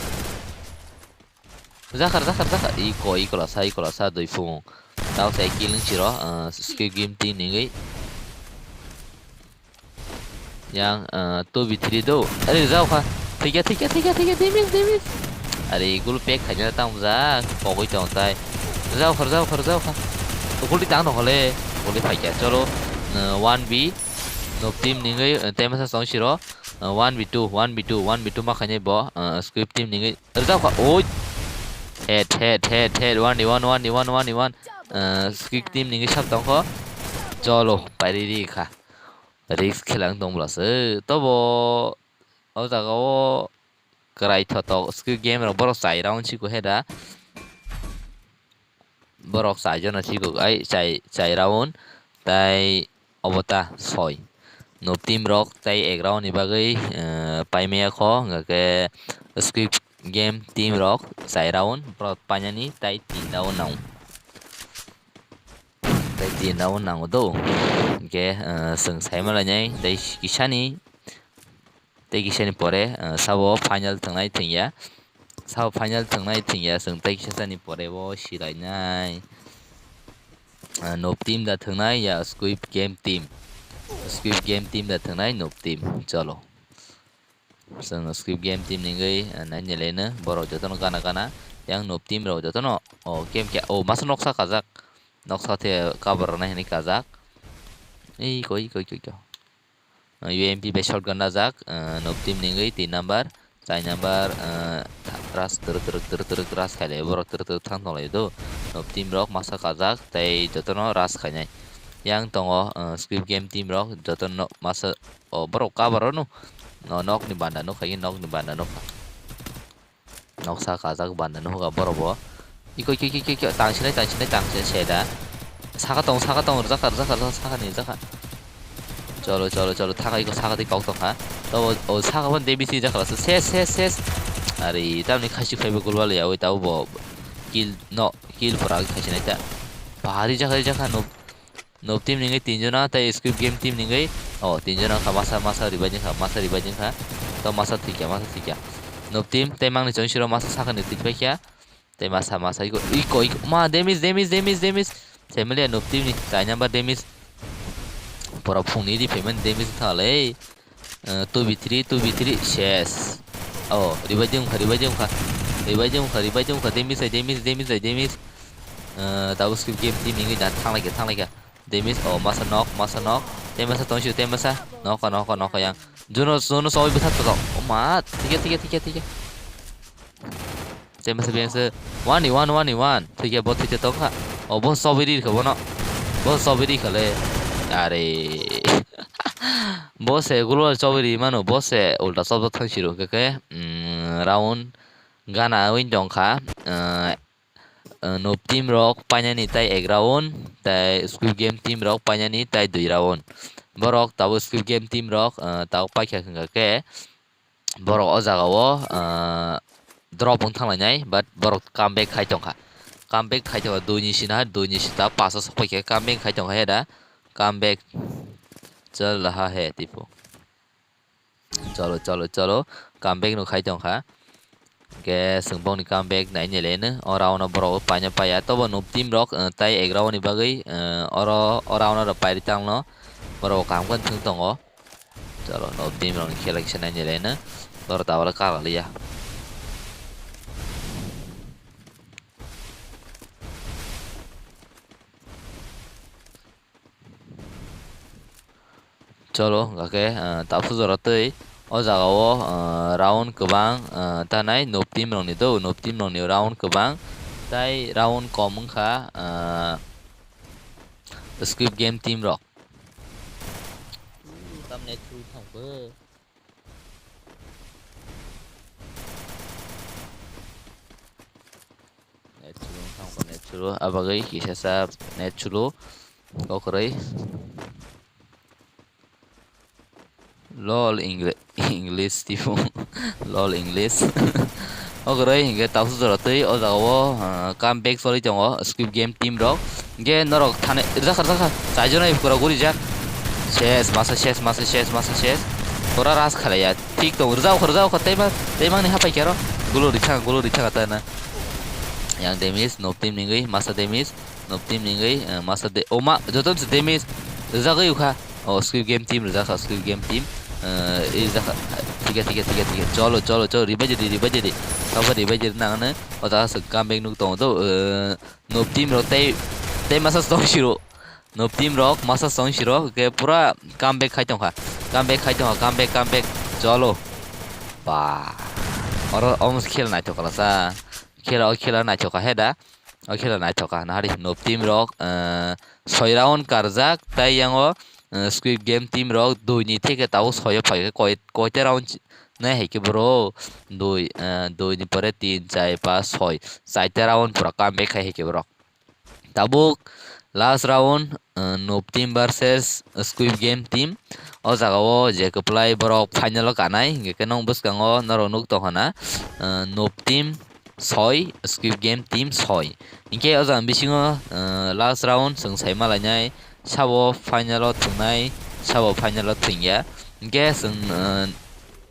Rwjak kha, rwjak kha, rwjak kha. Iko, iko lasa, iko lasa, dui phung. Tao sai kill wng siro, ah, Squid Game team ni wngwi. Yang, ah, two v three do. Are, rwjak kha. Thikya, thikya, thikya, thikya, damage, damage. Are, gulu pack khaina tang jak, kogwi tong tai. Rwjak kha, rwjak kha, rwjak kha. Guli tang tong le, guli phaikya. Cholo, ah, one v, Noob team ni wngwi, ah, tei masa chong siro, ah, one v two, one v two, one v two ma khainai bo, ah, Squid team ni wngwi. Rwjak kha, oi. Head, head, head, head, one v one, one v one, one v one. Ah, Squid team ni wngwi sab tong kho. Cholo, pairi ri kha. Risk khelang tong bwlasa. Tobo, o jaga o kwrai thotok Squid Game rok borok chai round si khe da. Borok chai jona si kok ai chai, chai round tai obo ta soi. Noob team rok tai ek round ni bagwi, eh, paimaya kho, hwnkhe Squid Game team rok chai round borok painani tai tin round nango. Tai tin round nango do. Hwnkhe, eh, chwng saima lainai tai kisani Tei kisani pore, ah, sabo final thwngnai thwngya. Sabo final thwngnai thwngya, chwng tei kisa sani pore bo silainai. Ah, Noob team da thwngnai ya Squid Game team. Squid Game team da thwngnai Noob team. Cholo. Chwng Squid Game team ni wngwi, eh, nainileno borok jotono gana gana. Yang Noob team rok jotono, o, game khe, o, masa noksa kajak. Noksa the cover rwnai hinwi kajak. Ei, koi, koi, koi, koi. Eh, U M P bai shotgun rajak, eh, Noob team ni wngwi tin number, char number, eh, tha-, rush twrwk, twrwk, twrwk, twrwk rush khailai, borok twrwk, twrwk thang tonglai do. Noob team rok masa kajak, tei jotono rush khainai. Yang tongo, eh, Squid Game team rok, jotono masa, o, borok cover rwno. No, nokni banda nukha, nokni banda nukha. Noksa kajak banda nukha borok bo. Iko, iko, iko, iko, iko, tangsinai, tangsinai, tangsinai, seda. Saka tong, saka tong, rwjakha, rwjakha, rwjakha, sakani rwjakha. Cholo, cholo, cholo, thaka iko, saka tei kok tongkha. To, o, o, saka bo debi si rwjakha, ses, ses, ses. Are, tamni khasi khaibo gulwal ya, oi, tabo bo. Kill, no, kill pura khaisinai ta. Bahari jakha, jakha, no. Noob team ni wngwi tinjona tei Squid Game team ni wngwi, o, tinjona wngkha, masa, masa revive wngkha, masa revive wngkha, to masa thwikya, masa thwikya. Noob team tei mangni chwng siro masa sakani thwipaikha, tei masa, masa iko, iko, iko, ma, damage, damage, damage, damage. Semilia Noob team ni char number damage. Pura phungni ri phaimani damage wngkha le. Eh, two v three, two v three, ses. Oh, revive wngkha, revive wngkha. Revive wngkha, revive wngkha, damage hai, damage, damage hai, damage. Eh, tabuk Squid Game team ni wngwi na thanglaikha, thanglaikha. Damage, oh, masa nok, masa nok. Tei masa tongsi, tei masa. Nokha, nokha, nokha yang. Juno, Juno soi bwtha to. Oh, ma, thikya, thikya, thikya, thikya. Tei masa biyang se one ni one, one ni one. Thikya bo thikya tongkha. Oh, bo sobi ri kha bono. Bo sobi ri kha le. Are. Bo se gulwal sobi ri mano, bo se ulta sob thang siro khe khe, mm, round gana win tongkha. Eh, eh, Noob team rok painani tai ek round, tai Squid Game team rok painani tai dui round. Borok tabuk Squid Game team rok, eh, tabuk paikha hwnkha khe, borok o jaga o, ah, drop wng thanglainai, but borok comeback khai tongkha. Comeback khai tongkha, dui ni sina, dui ni sita, paso sok paikha, comeback khai tongkha heda. Comeback chal raha hai tipo. Chalo, chalo, chalo, comeback no khai tongkha. Hwnkhe chwng bongni comeback nainai le hwno. O round o borok paina paiya. Tobo Noob team rok, eh, tai ek round ni bagwi, eh, oro o round o rok pairi tangno. Borok kaham khe thwng tongo. Chalo, Noob team rokni khela kisa nainai le hwno. Borok tabala kala liya. Cholo, hwnkha khe, ah, tapsu jora twi o jaga o, ah, round kwbang, ah, tanai Noob team rokni do, Noob team rokni round kwbang. Tai round kom wngkha, ah, Squid Game team rok. Tam net through thang bo. Net slow wngkha, net slow. Abagwi kisa sa net slow. Kokroi. Lol English, English tipo. Lol English. Okroi hingke tapsu jora twi o jaga o, ah, comeback choli tongo Squid Game team rok. Hingke norok thani rijak kha, rijak kha. Chaijon ai pura guri jak. Ses, masa ses, masa ses, masa ses. Pura ras khalaiya. Thik tongo, rijak kha, rijak kha. Tei ma, tei mangni hapai khe aro. Gulu rithang, gulu rithang atana. Yang damage, Noob team ningwi, masa damage. Noob team ningwi, eh, masa de, o ma, joto se damage. Rijak oi kha. O, Squid Game team rijak kha, Squid Game team. Eh, rijak kha. Thik khe, thik khe, thik khe, thik khe. Cholo, cholo, cholo. Ribai jadi, ribai jadi. Sabo ribai jadi nang ne. O jaga se comeback nuk tongo do. Eh, Noob team rok tei, tei masa tong siro. Noob team rok masa song siro ke pura comeback khai tongkha. Comeback khai tongkha, comeback, comeback. Cholo. Ba. Oro omo khel naithok kala sa. Khela, o khela naithok kha he da. O khela naithok kha. Nahari Noob team rok, eh, soi round karjak tai yango, eh, Squid Game team rok dui ni theke tabuk soi o phai khe koi, koita round nai hai khe bro. Dui, eh, dui ni pore tin, char, pas, soi. Chaita round pura comeback khai hai khe borok. Tabuk last round, uh, Noob team versus Squid Game team. O jaga o je kwplai borok final o kanai, hingke khe nong bwskango norok nuk tongkha na, uh, Noob team soi, Squid Game team soi. Hingke o jaga bisingo, uh, last round chwng sai malainai, sabo final o thwngnai, sabo final o thwngya. Hingke chwng, uh,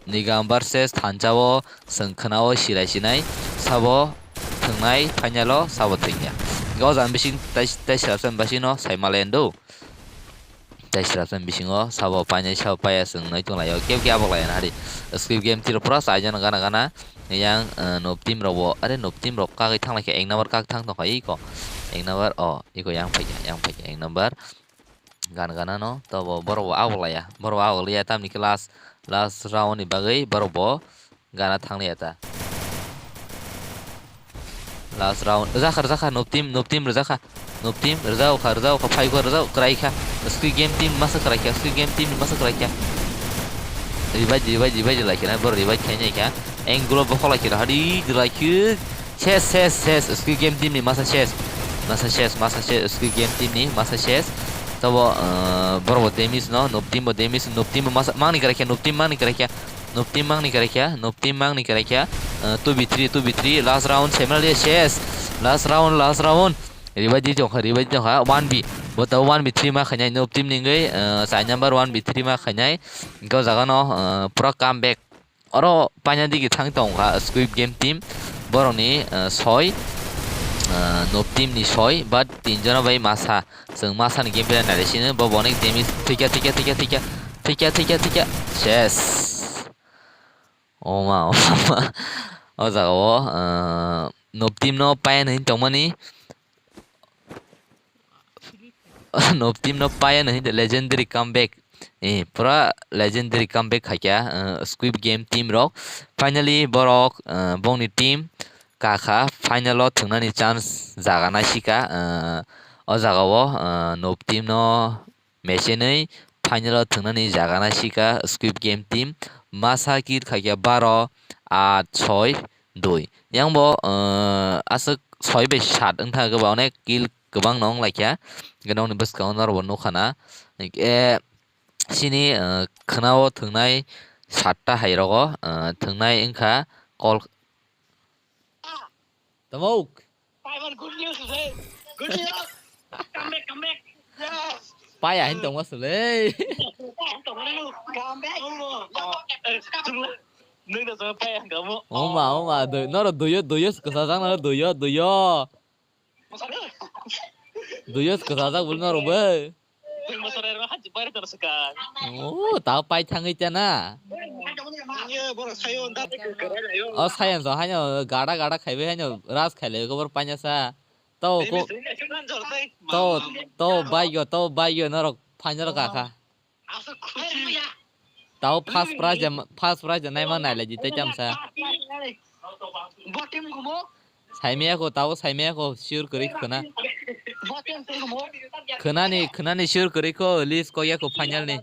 Nigam versus Thansa o chwng khwnao sirai sinai sabo thwngnai, final o sabo thwngya. Hingke o jang bising tai, tai sera sera bising no sai malen do. Tei srapsa bisingo sabo painai sabo paiya chwng nai tonglaio, kebo khe abok laiya nahadi. Squid Game team rok pura chaijano gana gana. Yang, eh, Noob team rok bo, are Noob team rok kagwi thanglaikha, ek number kak thang tongkha iko. Ek number, oh, iko yang phaikha, yang phaikha, ek number. Gana gana no, tobo borok bo abok laiya, borok bo abok laiya, tamni khe last, last round ni bagwi borok bo gana thanglaia ta. Last round. Rwjakha, rwjakha, Noob team, Noob team rwjakha. Noob team, rwjak kha, rwjak kha, phai kha, rwjak, kwrai kha. Squid Game team masa kwrai kha, Squid Game team masa kwrai kha. Revive, revive, revive lai kha, boro revive khai nai kha. Angle bo kholai kha, hadi, lai kha. Ses, ses, ses, Squid Game team ni masa ses. Masa ses, masa ses, Squid Game team ni masa ses. Tobo, uh, boro bo damage no, Noob team bo damage, Noob team bo masa, mangni kwrai kha, Noob team mangni kwrai kha. Noob team mangni kwrai kha, Noob team mangni kwrai kha. Uh, two v three, two v three, last round, Samuel, yes, yes. Last round, last round. Revive di tongkha, revive di tongkha, one v. Bo tabuk one v three ma khainai Noob team ni wngwi, uh, chai number one v three ma khainai. Hwnkhe o jaga no, uh, pura comeback. Oro paina digi thang tongkha Squid Game team. Borokni, uh, soi, uh, Noob team ni soi, but tinjono bai masa. Chwng masa ni gameplay nailai sino, bo bo onek damage thwikya, thwikya, thwikya, thwikya, thwikya, thwikya, thwikya. Ses. Oma, oma, oma. O jaga o, ah, Noob team no payan hin tongmani. Noob team no payan hin legendary comeback. Eh, pura legendary comeback khaikya, ah, Squid Game team rok. Finally, borok, ah, bongni team kakha final o thwngnani chance jaga naisika, ah, o jaga o, ah, Noob team no mechenwi final o thwngnani jaga naisika Squid Game team. Masa kill khaikha baro, aat, soi, dui. Yang bo, uh, aswk soi bai sat wngkha, hwnkhe ba onek kill kwbang no wnglaikha. Hwnkhe nokni bwskango norokbo nukha na. Hwnkhe chini, uh, khwnao thwngnai satta hai rogo, uh, thwngnai wngkha kol. Tamok. Paiman, good news, hey. Good news. Come back, come back. Yes. Pai ahin tongma sule. Come back. Nung na sama pai ang kamu. Oma, oma, do, noro doyo, doyo, kesasang noro doyo, doyo. Doyo, kesasang bul noro be. Oh, tao pai thangwi chana. O science o haino gada gada khaibai haino ras khailai gobor paina sa. Tao ko, tao, tao baigyo, tao baigyo norok final kakha. Tao first prize, first prize naima nailai di tei chamsa. Saimaya ko, tao saimaya ko, sure kwrwi khwna. Khwnani, khwnani sure kwrwi kho, list kok ya ko final ni.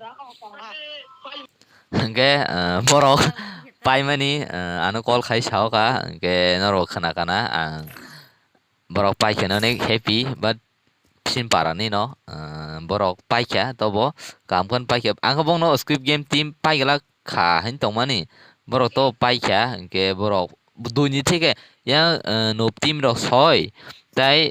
Hwnkhe, ah, borok paimani, ah, ano call khai sao kha, hwnkhe norok khwna kana, ang borok paikhe no onek happy, but Sinpara ni no, ah, borok paikha, tobo kaham khe paikha. Ang khe bongno Squid Game team paigwlak kha hin tongmani. Borok to paikha, hwnkhe borok dui ni theke yang, ah, Noob team rok soi, tai,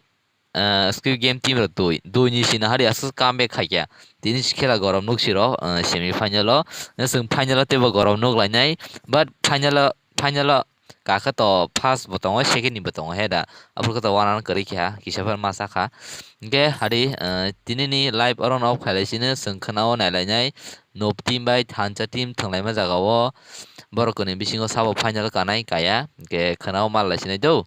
ah, Squid Game team rok dui. Dui ni sina hari aswk comeback khaikha. Tini khela gorom nuk siro, ah, semi final o. Chwng final o teibo gorom nuk lainai. But final o, final o kakhe to first bo tongo, second ni bo tongo he da. Aphuru khe to one run kwrwi kha, kisa phano masa kha. Hwnkhe hari, ah, tini ni live oro no off khailai sino, chwng khwnao nailainai. Noob team bai thansa team thwnglaima jaga o. Borok kwnwi bisingo sabo final kanai kaya. Hwnkhe khwnao mal lai sinai do.